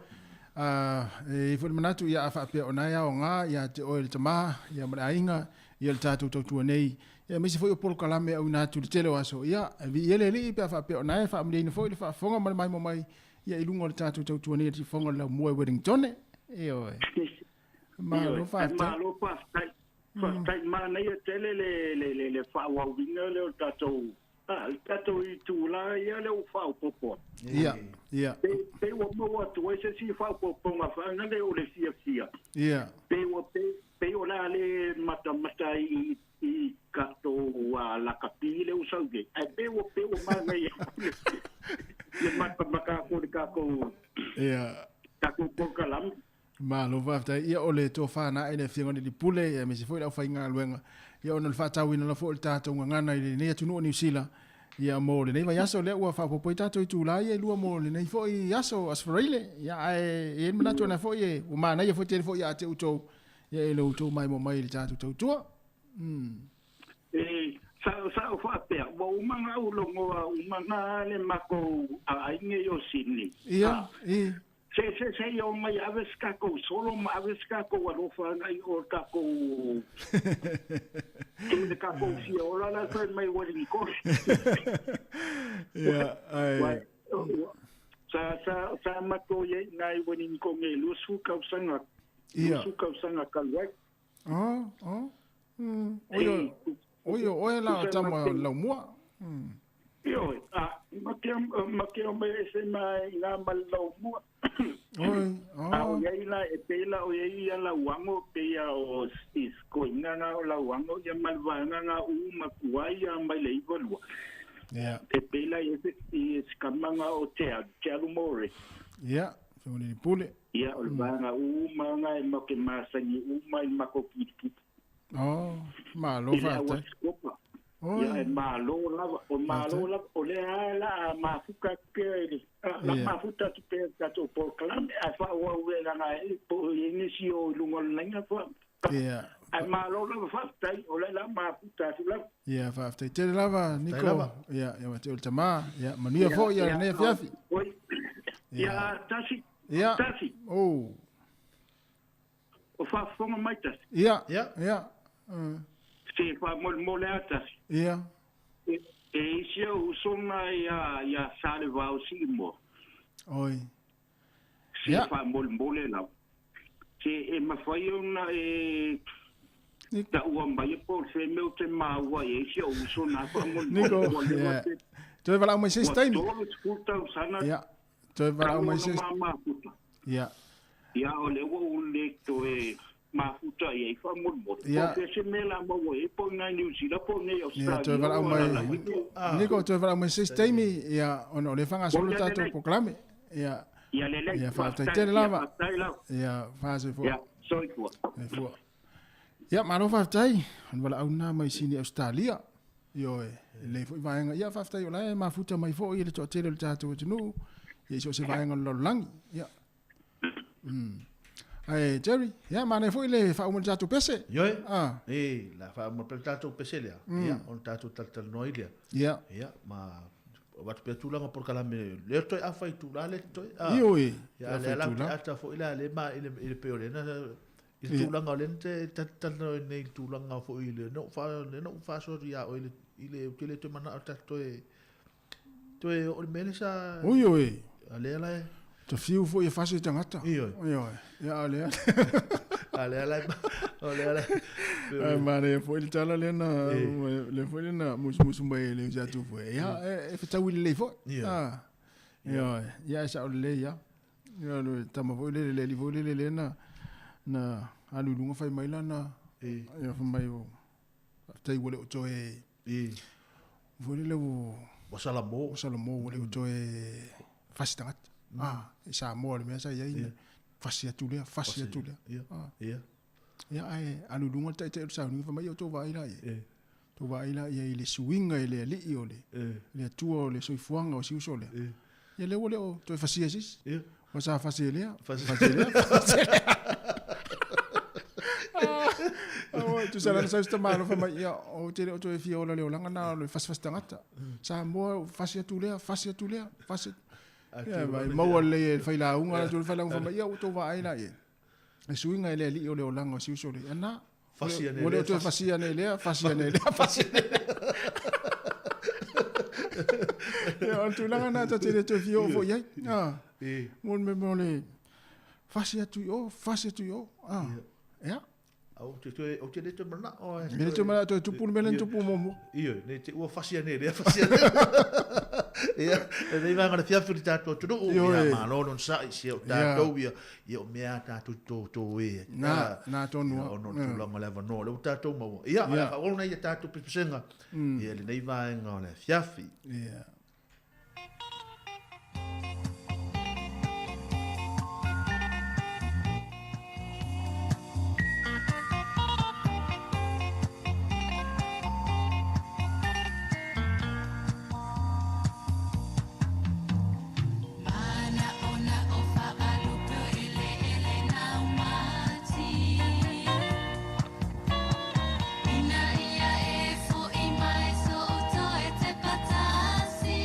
Speaker 2: A e i ai foi le manatu ia a faapea o na e aoga ia te oe le tama ia ma le aiga ia le tatou tautua nei ia aemaise foi o polokalame auina atu i le tele o aso ia e viia le Alii pe a faapea o na e faamalieina foi le faafofoga ma le maimoa mai Ia i luga o le tatou tautua nei a Tifoga o le Laumua i Wellingtone. Ioe. Malo faafetai.
Speaker 6: Malo faafetai. Faafetai manaia tele le le le le faaauauina lea o le tatou ah le tatou itula ia lea ua faaopoopo atu.
Speaker 2: Ia, ia.
Speaker 6: Pei ua maua atu ai se isi faaopoopoga faagale o le fiafia.
Speaker 2: Ia.
Speaker 6: Pei ua pei o le a le matamata i i tatou lakapi lea ua sau nei, ae pei ua pei ua manaia le matamata atu o le tatou
Speaker 2: Ia.
Speaker 6: tatou polokalame.
Speaker 2: Malo faafetai. Ia o le tofa na e le Afioga i le Pule ia aemaise foi le aufaigaluega. Ia ona o le faatauina lava foi o le tatou gagana i lenei atunuu o Niu Sila. Ia mo lenei vaiaso lea ua faaopoopo ai tatou itula ia e lua mo lenei foi aso, Aso Faraile. Ia ae e i ai le manatu o lena foi e ua manaia foi tele foi ia te outou ia e lo outou maimoa mai i le tatou tautua.
Speaker 6: E sa sa ou faapea, ua uma ona ou logoa uma na le matou aiga i o Sydney.
Speaker 2: Ia, i.
Speaker 6: Se se se i o mai ave se tatou solo ma ave se tatou alofa agai o tatou i le tatou fia ola la fai mai Wellington.
Speaker 2: Ia, ai.
Speaker 6: Sa sa sa matou i ai i Wellington e 20 tausaga.
Speaker 2: Ia.
Speaker 6: 20 tausaga talu ai.
Speaker 2: Oh, oh. Oi, oi, oe la tama lau mua.
Speaker 6: Ioe, a ma ke o mai ese mai ngā ma lau mua.
Speaker 2: Oi, oh.
Speaker 6: A o iai la e pei la o iai ia lau ango pe ia o is koinga ngā o lau ango ia ma le vaega ngā u ma kuai ia mai le iwa lua.
Speaker 2: Yeah.
Speaker 6: E pei la i ese i ese kamanga o te alu, te alu more.
Speaker 2: Yeah, while pule.
Speaker 6: Ia o le vaega uma ngā e ma ke masani uma i mako kirikiri.
Speaker 2: Oh, malo
Speaker 6: I le
Speaker 2: faafetai.
Speaker 6: aua
Speaker 2: Oi.
Speaker 6: Ia e malo lava, o malo lava, o lea la a mafuta atu pea i le, la mafuta atu pea i le tatou polokalame, ae faaauau e lana e po o i ai nisi o i luga o le laina fa.
Speaker 2: Ia.
Speaker 6: Ae malo lava faafetai, o lea la mafuta atu lava.
Speaker 2: Ia, faafetai tele lava, Niko.
Speaker 1: lava.
Speaker 2: Ia, ia ma te o le tama. Ia, manuia foi ia lenei afiafi.
Speaker 6: Oi. Ia, tasi.
Speaker 2: Ia.
Speaker 6: Tasi.
Speaker 2: Oh.
Speaker 6: O faafofoga mai tasi.
Speaker 2: Ia.
Speaker 1: Ia.
Speaker 2: Ia.
Speaker 6: Se faamolemole a tasi.
Speaker 2: Ia.
Speaker 6: E isi au usoga ia Salevao Siimoa.
Speaker 2: Oi.
Speaker 6: Se faamolemole lava. Se e mafai ona e taua mai po o le fe mea ou te maua i ai si ou uso na faamolemole.
Speaker 2: Niko,
Speaker 6: Ua leva
Speaker 2: ia.
Speaker 6: te-
Speaker 2: Toe valaau mai se isi
Speaker 6: ua
Speaker 2: taimi.
Speaker 6: 30 tausaga
Speaker 2: Ia. Toe valaau
Speaker 6: talu
Speaker 2: mai
Speaker 6: ona
Speaker 2: se isi.
Speaker 6: ma mafuta.
Speaker 2: Ia.
Speaker 6: Ia o lea ua ou le toe mafuta i ai faamolemole.
Speaker 2: Ia.
Speaker 6: Po o se mea la maua ai po o i New Zealand po o nei
Speaker 2: Ia,
Speaker 6: Australia.
Speaker 2: toe valaau
Speaker 6: ua
Speaker 2: mai.
Speaker 6: lalai tu.
Speaker 2: Niko, toe valaau mai se isi taimi, ia, ona o lea e faagasolo
Speaker 6: Ia,
Speaker 2: tatou
Speaker 6: lelei.
Speaker 2: polokalame. Ia.
Speaker 6: Ia lelei.
Speaker 2: Ia, faafetai
Speaker 6: Faafetai.
Speaker 2: tele
Speaker 6: Ia,
Speaker 2: lava.
Speaker 6: faafetai lava.
Speaker 2: Ia, faasoifua.
Speaker 6: Ia, soifua.
Speaker 2: Soifua. Ia, malo faafetai. O le valaau lena mai Sini Australia. Ioe, e lelei foi vaega. Ia, faafetai o la e mafuta mai foi i le toatele o le tatou atunuu. Ia, i so o se vaega o le lalolagi. Ia. Ae, Jerry, ia, manaia foi le faauma o le tatou pese.
Speaker 1: Ioe.
Speaker 2: Ah.
Speaker 1: E, la faauma pe le tatou pese lea. Ia, ona tatou talatalanoa ai lea.
Speaker 2: Ia.
Speaker 1: Ia, ma avatu pea tulaga polokalame lea toe afa i tula le toe. Ah.
Speaker 2: Ioe.
Speaker 1: Ia, lea la te ata foi la le ma i le peo le na i le tulaga o le te talatalanoa nei i le tulaga foi i le no fa le no fa so ia o i le o te le toe mana o tatou toe toe o le mele sa
Speaker 2: Oi, oi.
Speaker 1: a lea la e
Speaker 2: Ta fiu foi e fasi i tagata.
Speaker 1: Ioe.
Speaker 2: Ioe. Ia, o lea.
Speaker 1: A lea la o lea la
Speaker 2: Ai, manaia foi le tala lea na, le foi lea na musumusu mai e le usi atu foi. Ia, e fetaui lelei foi.
Speaker 1: Ioe.
Speaker 2: Ah. Ioe. Ia, e sao lelei ia. Ia, le tama foi lele, le ali foi lele lea na, na alu i luga fai mai lana. Ia, fai mai o, faafetai ua le o toe, foi lele ua,
Speaker 1: Ua salamo.
Speaker 2: ua salamo ua le o toe fasi tagata. Ah, e Samoa le mea sa i ai, na fasi atu lea, fasi atu lea.
Speaker 1: Ia.
Speaker 2: Ah.
Speaker 1: Ia.
Speaker 2: Ia, ae alu i luga le taitai o le sauniga, fai mai, ia, outou vaai la i ai.
Speaker 1: E.
Speaker 2: Outou vaai la i ai i le suiga i le alii o le, le Atua o le soifuaga o si uso lea. Ia lea ua le o toe fasia e se isi. Ua sa fasi e lea,
Speaker 1: Fasi.
Speaker 2: fasi e lea, fasi e lea. Ah, oi, tusa la na sau se tamālo fai mai, ia, ou te le o toe fia ola le olaga na o le fasifasi tagata. Samoa, fasi atu lea, fasi atu lea, fasi. Ia, vai, maua lelei e le failauga, atu le failauga fai mai, ia, ua outou vaai la i ai. E suiga e le alii o le olaga o si uso lea. Ia na,
Speaker 1: Fasi ane
Speaker 2: ua le o
Speaker 1: lea,
Speaker 2: toe fasia nei lea, fasia nei lea, fasia nei lea. Ia, o le tulaga na ta te le toe fia oo foi i ai. Ah, mo le mea mo le fasi atu i o, fasi atu i o. Ah, ia.
Speaker 1: Au te toe o te le toe manao e.
Speaker 2: E le toe manao, toe tupu le mea lea na tupu muamua.
Speaker 1: Ioe, nei te ua fasi ane lea, fasi ane. Ia, e nei vaega o le fiafi o le tatou atunuu,
Speaker 2: Ioe.
Speaker 1: ia malo lona sa'i sia o tatou ia, ia o mea a tatou toto e.
Speaker 2: Na, na tonu
Speaker 1: Ia,
Speaker 2: a.
Speaker 1: ona o le tulaga o le avanoa, lea ua tatou maua. Ia, o le a faaauau nei ia tatou pesepesega, ia lenei vaega o le afiafi.
Speaker 2: Ia.
Speaker 7: Ina ia e fo i mai so o toe te patasi.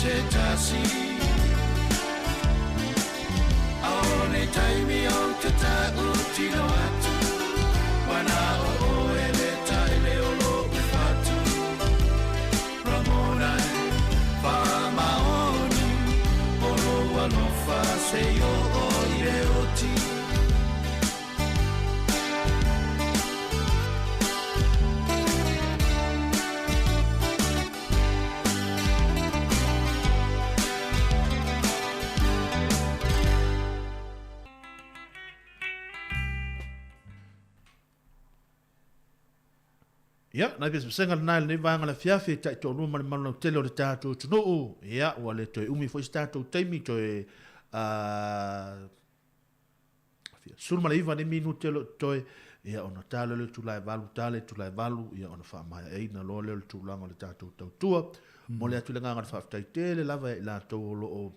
Speaker 5: se tasi A o nei taimi o te tāu tino atu Wana o o e le tai le o lo ufatu Ramona wha maoni O lo alofa se o o i le oti.
Speaker 1: Ia, nai pesepesega lenā i lenei vaega o le afiafi e taitoalua ma le malu lautele o le tatou atunuu. Ia, ua le toe umi foi se tatou taimi toe 19 nei minute o lo o totoe, ia ona ta lea o le itula e 8, ta le itula e 8, ia ona faamaeaina loa lea o le tulaga o le tatou tautua. Momoli atu le agaga o le faafetai tele lava ia i latou o lo o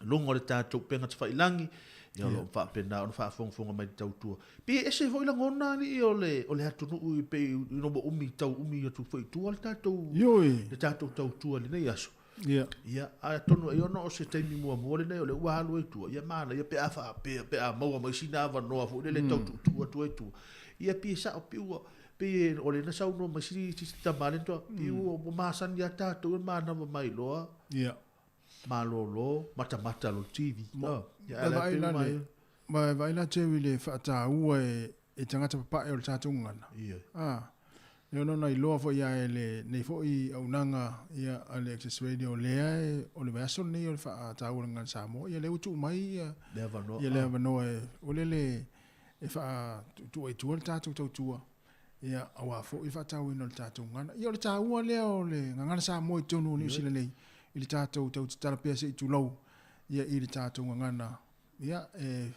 Speaker 1: luga o le tatou upega tafailagi, ia o lo o faapena ona faafogafoga mai i le tautua. Pei e ese foi lagona alii o le, o le atunuu i pei ina ua umi tau umi atu foi i tua le tatou,
Speaker 2: Ioe.
Speaker 1: le tatou tautua i lenei aso.
Speaker 2: Ia.
Speaker 1: Ia, atonu ai ona o se taimi muamua lenei o lea ua alu ai i tua, ia manaia pe a faapea, pe a maua mai sina avanoa foi lele e tau tuutuu atu ai i tua. Ia pei e sao, pei ua, pei o lea na saunoa mai si, si tama lea, pei ua masani lava tatou e manava mai loa.
Speaker 2: Ia.
Speaker 1: Malolo, matamata lo TV.
Speaker 2: Ma, ia, vaai la le, ma vaai la Jerry le faataua e tagata papae o le tatou gagana.
Speaker 1: Ia.
Speaker 2: Ah, le ono na iloa foi ia e le nei foi auaunaga ia a le Access Radio lea e, o le vaiaso lenei o le faataua o le gagana Samoa. Ia lea ua tuu mai ia
Speaker 1: le avanoa.
Speaker 2: Ia le avanoa e o le le e faatuutuu ai i tua le tatou tautua. Ia aua foi le faatauaina o le tatou gagana. Ia o le taua lea o le gagana Samoa i totonu o Niu Sila nei i le tatou tau tatala pea se i tulou ia i le tatou gagana ia e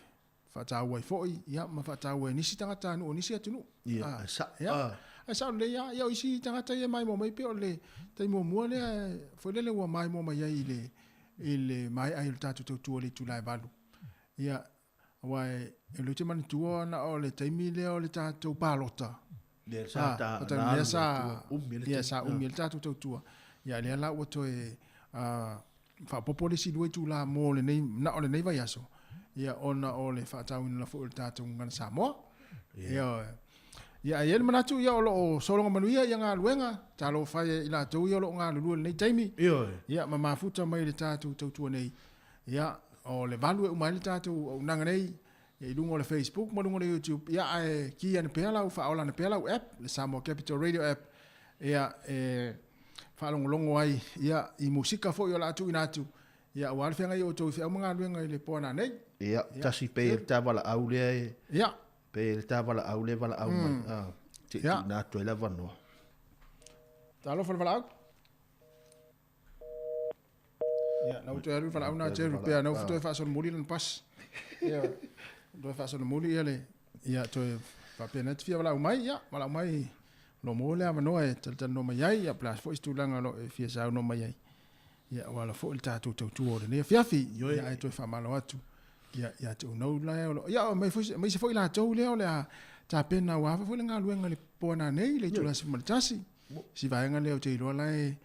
Speaker 2: faataua ai foi ia ma faataua e nisi tagatanuu o nisi atunuu.
Speaker 1: Ia, ae sao.
Speaker 2: Ia, ae sao lelei lava. Ia o isi tagata ia e maimoa mai pei o le taimi muamua lea foi lele ua maimoa mai ai i le i le maea ai o le tatou tautua i le itula e 8. Ia Aua e le ou te manatua na o le taimi lea o le tatou palota.
Speaker 1: Lea sa ta
Speaker 2: na lea sa umi le sa umi le tatou tautua. Ia lea la ua toe faaopoopo le isi 2 itula mo lenei na o lenei vaiaso. Ia ona o le faatauina foi o le tatou gagana Samoa. Ia ia ai le manatu ia o lo o sologa manuia ia galuega talofa e i latou ia o lo o galulue i lenei taimi. Ia ma mafuta mai le tatou tautua nei. Ia, o le 8 e uma ai le tatou auaunaga nei, ia i luga o le Facebook ma luga o le YouTube, ia ae ki ane pea lau, faaola ane pea lau app, le Samoa Capital Radio app, ia e faalogologo ai ia i musika foi o le a tuuina atu, ia aua le feagai o outou i feau ma galuega i le po a nanei.
Speaker 1: Ia, tasi pei e le ta valaau lea e,
Speaker 2: Ia.
Speaker 1: pei e le ta valaau lea e valaau mai, a, se i tuuina atu ai le avanoa.
Speaker 2: Talofa le valaau. Ia, na ua toe alu le valaau na Jerry pea, na ua toe faasolomuli lana pasi. Ia, toe faasolomuli ia le, ia toe faapena te fia valaau mai, ia, valaau mai lo maua le avanoa e talatalanoa mai ai, ia, po o le a foi se tulaga o lo o e fia saunoa mai ai. Ia, aua la foi le tatou tautua o lenei afiafi. Ia, ae toe faamalo atu. Ia, ia te ounou la o lo, ia, aemaise foi latou lea o le a tapena aua foi le galuega i le po a nanei, le itula 11. Si vaega lea ou te iloa la e,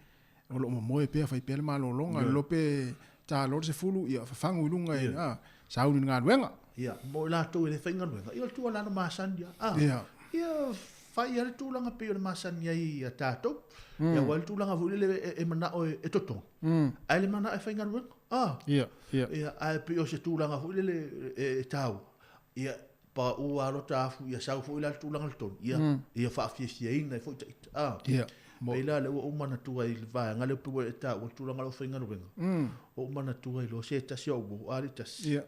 Speaker 2: o lo o momoe pea, fai pea le malologa, yeah. Pe ta loa le 10, ia fafagu i luga e, yeah. Sauni i le galuega.
Speaker 1: Ia, mo i latou e le faigaluega, ia o le tuualalo masani lava. Ah,
Speaker 2: yeah.
Speaker 1: Ia, fai lava le tulaga pei o le masani ai ia tatou. Ia, aua le tulaga foi lele e manao e totogi, ae le manao e faigaluega. Ah.
Speaker 2: Ia, ia.
Speaker 1: Ia, ae pei o se tulaga foi lele e taua. Ia, pauu lava lo ta afu, ia sau foi la le tulaga i le tonu, ia, ia faafiafiaina ai foi ita. Ah.
Speaker 2: Ia.
Speaker 1: Pei la lea ua ou manatua i le vaega lea pei ua e taua le tulaga o lau faigaluega. Ua ou manatua ai loa se tasi o au uo, a le tasi.
Speaker 2: Ia.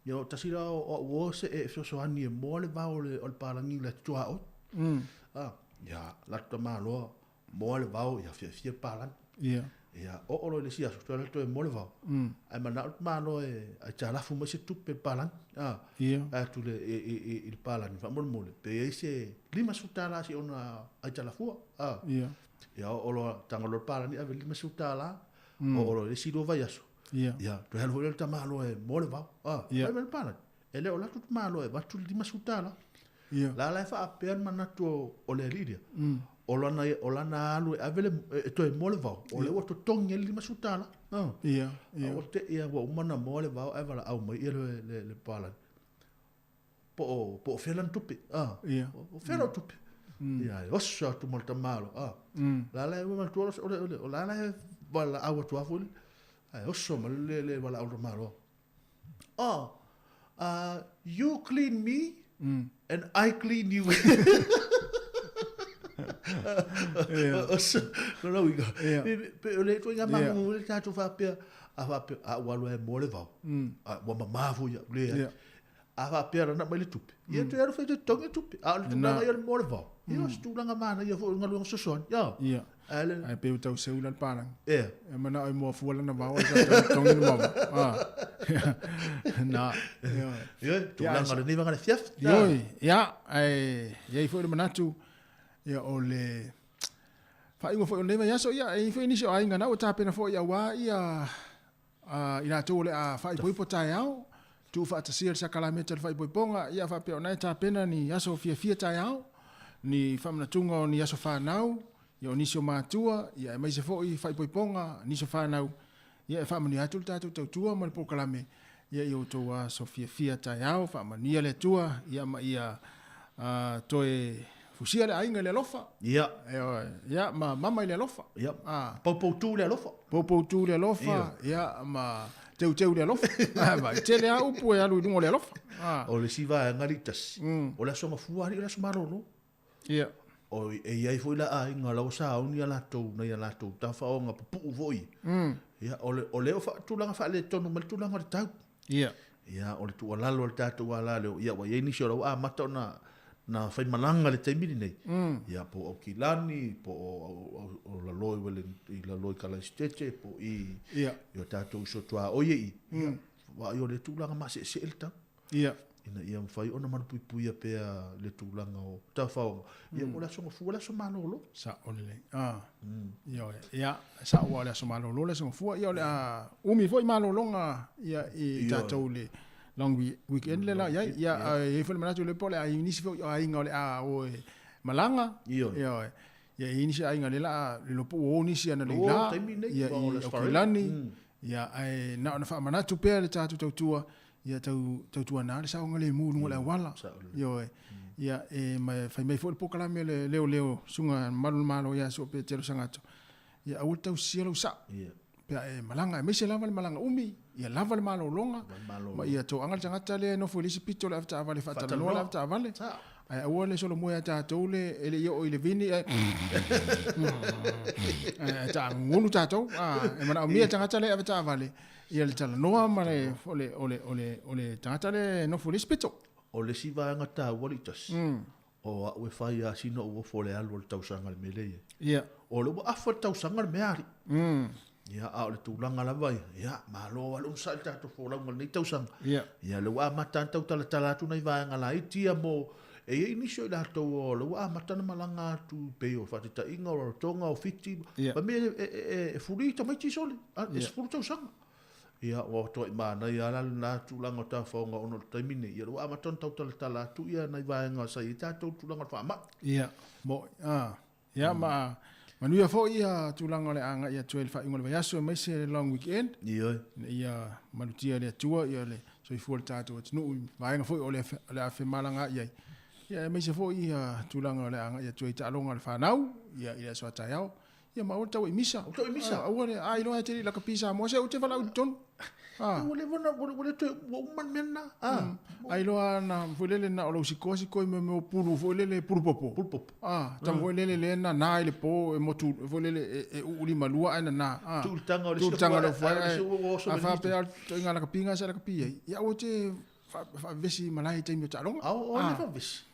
Speaker 1: Ia o tasi la o au uo se e fesoasoani e moa le vao o le palagi i le atu tuaoi. Ah, ia, latou tamaloa, moa le vao, ia fiafia le palagi.
Speaker 2: Ia.
Speaker 1: Ia, oo loa i le isi aso, toe alu atu e moa le vao. Ae manao le tamaloa e aitalafu mai se tupe i le palagi. Ah,
Speaker 2: Ia.
Speaker 1: Ae atu le, i le palagi, faamolemole, pe i ai se $50 se i ona aitalafua. Ah.
Speaker 2: Ia.
Speaker 1: Ia, oo loa, tago loa le palagi ave le $50, oo loa i le isi 2 vaiaso.
Speaker 2: Ia.
Speaker 1: Ia, toe alu foi lea o le tamaloa e moa le vao. Ah,
Speaker 2: Ia.
Speaker 1: fai mai le palagi. E le o alu atu le tamaloa e avatu le $50. La la e faapea le manatu o le alii lea, o lana, o lana alu e ave le, e toe moa le vao, o lea ua totogi ai le $50.
Speaker 2: Ia, ia.
Speaker 1: A ua te i ua uma ona moa le vao ae valaau mai ia le papalagi. Po o, po o fea lana tupe.
Speaker 2: Ia.
Speaker 1: O fea lau tupe. Ia, e oso atu ma le tamalo. La la e manatua o le, o la la e valaau atu lava foi le, ae oso ma le valaau a le tamaloa. Oh, you clean me and I clean you. Lona uiga, pe o le ituaiga magugu le tatou faapea, a faapea, a ua alu e moa le vao, a ua mama foi au, leai. A faapea lana aumai le tupe, ia toe alu foi toe totogi le tupe. A o le tulaga ia o le moa le vao, ia o se tulaga manaia foi o le galuega fesoasoani.
Speaker 2: Ia. Ae pei ua tau seu la le palagi.
Speaker 1: Ea.
Speaker 2: E manao e moa fua lana vao ae sa tau totogi le vao. Na.
Speaker 1: Ioe, tulaga o lenei vaega o le afiafi.
Speaker 2: Ioe, ia, ae i ai foi le manatu, ia o le faaiuga foi o lenei vaiaso, ia, e i ai foi nisi o aiga na ua tapena foi aua ia i latou o le a faaipoipo taeao, tuufaatasia le sakalameta o le faaipoipoga, ia faapea ona e tapena ni aso fiafia taeao, ni faamanatuga o ni aso fanau, ia o nisi o matua, ia aemaise foi faaipoipoga, nisi o fanau, ia e faamanuia atu le tatou tautua ma le polokalame, ia i outou aso fiafia taeao, faamanuia le Atua, ia ma ia toe fusia le aiga i le alofa.
Speaker 1: Ia.
Speaker 2: Ioe. Ia, ma mama i le alofa.
Speaker 1: Ia. Poupoutu le alofa.
Speaker 2: Poupoutu le alofa, ia, ma teuteu le alofa. Ma e tele lava upu e alu i luga o le alofa.
Speaker 1: O le isi vaega alii tasi, o le Aso Gafua alii o le aso malolo.
Speaker 2: Ia.
Speaker 1: O, e i ai foi la aiga la ua sauni a latou nai a latou tafaoga pupuu foi. Ia, o le, o lea ua tulaga faaletonu mai le tulaga o le tau.
Speaker 2: Ia.
Speaker 1: Ia, o le tuualalo a le tatou ala lea, ia ua i ai nisi o la ua amata ona na faimalaga i le taimi lenei. Ia, po o Aukilani, po o lalo i lalo i Kalaisitete, po i
Speaker 2: Ia.
Speaker 1: i o tatou uso tuaoi e i. Ia, vaai o le tulaga maseesee le tau.
Speaker 2: Ia.
Speaker 1: Ina ia mafai ona malupuipuia pea le tulaga o tafaoga. Ia, o le aso Gafua, le aso malolo.
Speaker 2: Sao lelei. Ioe. Ia, sao ua o le aso malolo le aso Gafua. Ia, o le a umi foi malologa ia i tatou le long weekend le la i ai. Ia, e i ai foi le manatu le po o le a i nisi foi o aiga o le a o e malaga.
Speaker 1: Ioe.
Speaker 2: Ioe. Ia, e i ai nisi aiga le la a le iloa po ua o nisi analeila.
Speaker 1: Ua o taimi nei,
Speaker 2: Ia,
Speaker 1: ua o
Speaker 2: i
Speaker 1: le Aso Faraile.
Speaker 2: Aukilani. Ia, ae na ona faamanatu pea le tatou tautua Ia tau tautuana le saogalemu i luga o le auala. Ioe. Ia e ma e fai mai foi le polokalame a le leoleo susuga mamalu o le Malo ia Su'a Petelo Sagato, ia aua le tausia lou sa'o pe a e malaga, aemaise lava le malaga umi, ia lava le malologa ma ia toaga le tagata lea e nofo i le isi pito o le avetaavale e faatalanoa le avetaavale. Ae aua le solomua ia tatou le e le i oo i le vini ae ae taagugulu tatou. E manaomia le tagata lea e avetaavale Ia le talanoa ma le, o le, o le, o le, o le tagata lea e nofo i le isi pito.
Speaker 1: O le isi vaega taua Litasi, o au e fai lava sina ou ofo o le alu o le tausaga i le mea lea e i ai. O lea ua afa le tausaga le mea alii. Ia, a o le tulaga lava ia, ia, malo lava le onosai i le tatou folauga i lenei tausaga. Ia, o lea ua amata ona tau talatala atu nai vaega laiti ia mo, e i ai nisi o i latou o lea ua amata ona malaga atu pei o faataitaiga o Rarotonga, o Fiti, ma mea e fuli tamaiti sole, e 10 tausaga. Ia, ua matuai manaia lava la lena tulaga o tafaoga ona o le taimi lenei, ia lea ua amata ona tau talatala atu ia nai vaega sa i ai tatou tulaga o le faamai.
Speaker 2: Ia, mo'i, a. Ia, ma manuia foi ia tulaga o le a agai atu ai i le faaiuga o le vaiaso aemaise le long weekend.
Speaker 1: Ioe.
Speaker 2: Ina ia malutia e le Atua ia le soifua o le tatou atunuu i vaega foi o le a femalagaai ai. Ia aemaise foi ia tulaga o le a agai atu ai i taaloga a le fanau ia i le aso a taeao. Ia ma aua le tau i misa.
Speaker 1: Tau i misa.
Speaker 2: Aua le, a iloa e te le i lakapi i Samoa, se ou te valaau i totonu.
Speaker 1: Ua leva ona, ua le toe, ua uma le mea lena.
Speaker 2: A iloa na, foi lele na o lou sikoa sikoa i mea o pulu foi lele, pulu popo.
Speaker 1: Pulu popo.
Speaker 2: Tama foi lele lea na na i le po e motu, foi lele e uu limalua ae nana.
Speaker 1: Tuu i le taga o le
Speaker 2: isi ua oso. A faapea o le ituaiga lakapiga sa lakapi ai, ia aua te faavevesi i malae i taimi o taaloga.
Speaker 1: O ai le faavevesi?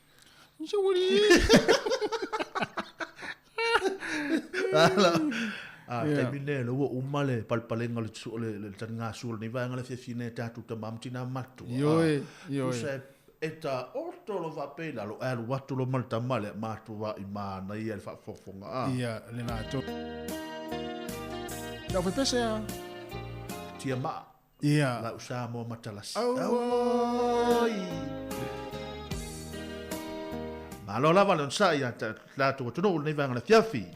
Speaker 2: Se ua li.
Speaker 1: A taimi nei, lea ua uma le palepalega o le le taligasua o lenei vaega le fiafia nei a tatou tama ma tina matua.
Speaker 2: Ioe, ioe.
Speaker 1: Tusa e taoto loa faapea i lalo, ae alu atu loa ma le tama lea, matuai manaia le faafogafoga. A.
Speaker 2: Ia, le latou. Lau faipese a.
Speaker 1: Tiamaa.
Speaker 2: Ia.
Speaker 1: Lau Samoa matalasi.
Speaker 2: Auoi!
Speaker 1: Malo lava le onosai ia tatou atunuu lenei vaega o le afiafi.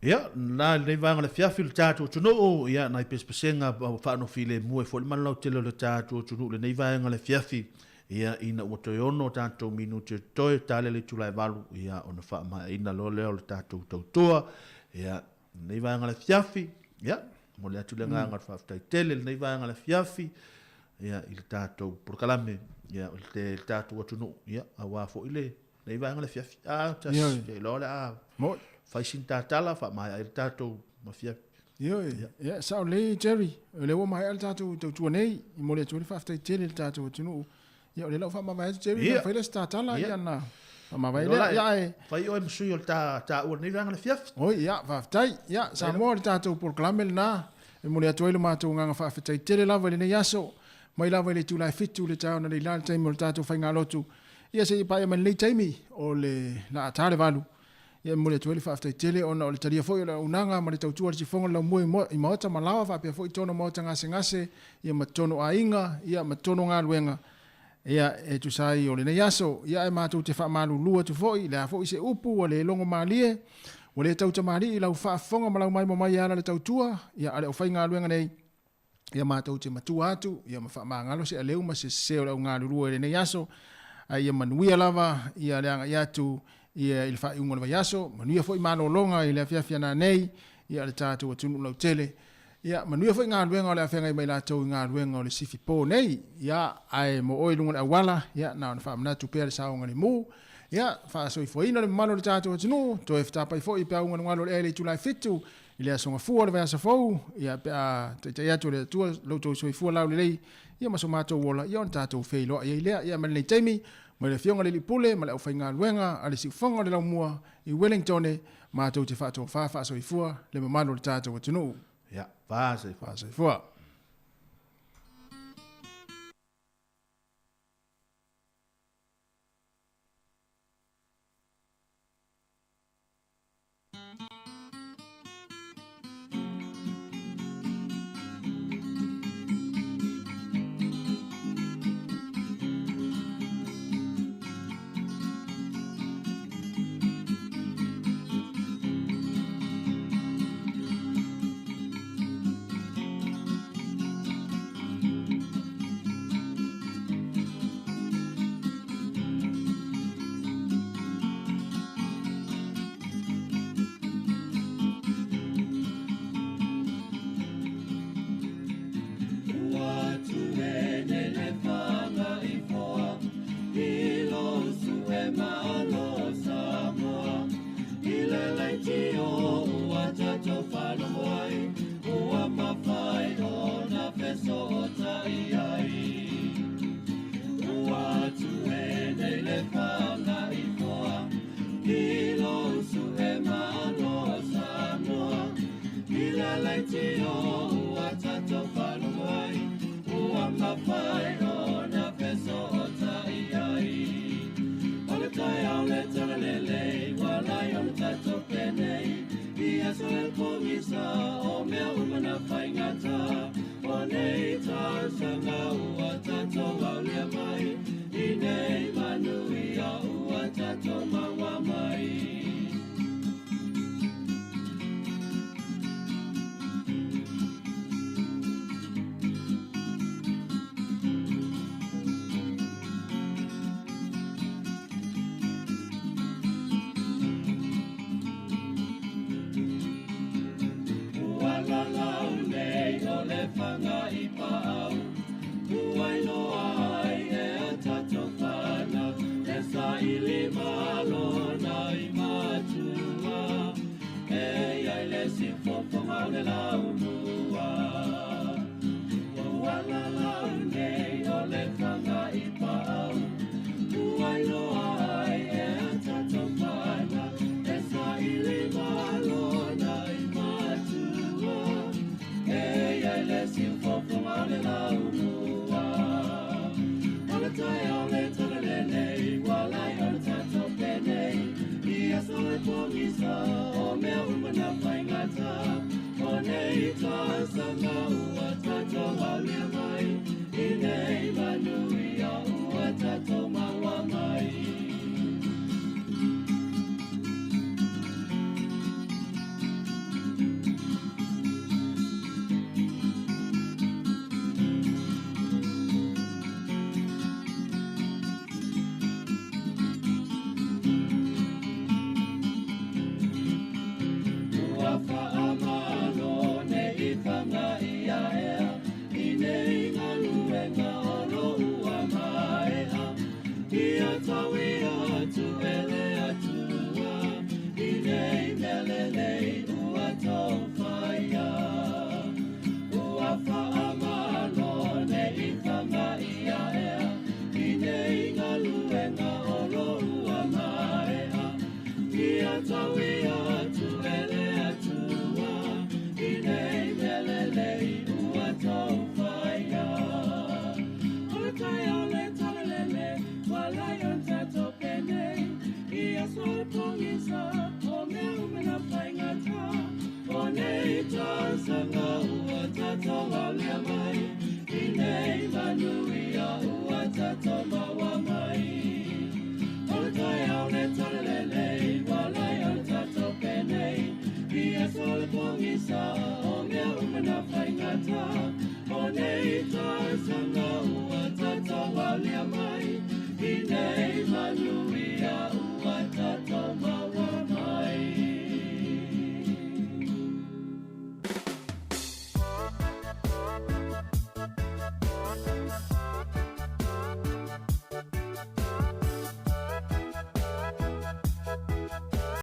Speaker 1: Ia, la lenei vaega o le afiafi o le tatou atunuu, ia, nai pesepesega faanofilemu ai foi le malalautele o le tatou atunuu i lenei vaega o le afiafi, ia, ina ua toe 6 tatou minute o totoe, tale le itula e 8, ia, ona faamaeaina loa lea o le tatou tautua, ia, lenei vaega o le afiafi, ia, momoli atu le agaga o le faafetai tele i lenei vaega o le afiafi, ia, i le tatou polokalame, ia, o le tatou atunuu, ia, aua foi le Nei vaega le afiafi. Ah, tas, te iloa o le a fai sina tatala faamaea ai le tatou afiafi.
Speaker 2: Ioe, ia, sao lelei Jerry, o lea ua maea le tatou tautua nei, e momoli atu ai le faafetai tele i le tatou atunuu. Ia, o lea la ua faamavae atu Jerry, na fai lea se tatala, ia na Faamavae lea, ia ae.
Speaker 1: Fai oe ma sui o le taua o lenei vaega o le afiafi.
Speaker 2: Oi, ia, faafetai. Ia, Samoa, o le tatou polokalame lena e momoli atu ai lo matou agaga faafetai tele lava i lenei aso, mai lava i le itula e 7 i le taeao analeila i le taimi o le tatou faigalotu, ia seia paia mai lenei taimi o le laa ta le 8. Ia e momoli atu ai le faafetai tele ona o le talia foi o le auaunaga ma le tautua a le sifoga o le laumua i maota ma laoa faapea foi totonu o maota gasegase, ia ma totonu o aiga, ia ma totonu o galuega. Ia, e tusa ai o lenei aso, ia ae matou te faamalulu atu foi, le a foi se upu ua le logo malie, ua le tautamalii i lau faafofoga ma lau maimoa mai e ala le tautua, ia a le aufaigaluega nei, ia matou te matua atu, ia ma faamagalo se aleu ma se sese o le au galulue i lenei aso, ae ia manuia lava ia le agai atu ia i le faaiuga o le vaiaso, manuia foi malologa i le afiafi ana nei, ia le tatou atunuu lautele. Ia, manuia foi galuega o le a feagai ma i latou i galuega o le sifi po nei. Ia, ae mo oe i luga o le auala, ia, na ona faamanatu pea le saoga lemu. Ia, faasoifuaina le mamalu o le tatou atunuu, toe fetapai foi i peaugalugalu o le ea i le itula e 7, i le aso Gafua o le vaiaso fou, ia, pe a taitai atu e le Atua lo outou soifua laulelei, ia ma so matou ola, ia ona tatou feiloai ai lea. Ia, ma lenei taimi, mai le Afioga i le Alii Pule ma le aufaigaluega a le Siufofoga o le Laumua i Wellingtone, matou te faatofa faasoifua le mamalu o le tatou atunuu.
Speaker 1: Ia, faasoifua.
Speaker 2: Faasoifua.
Speaker 5: Ua Fegauiai.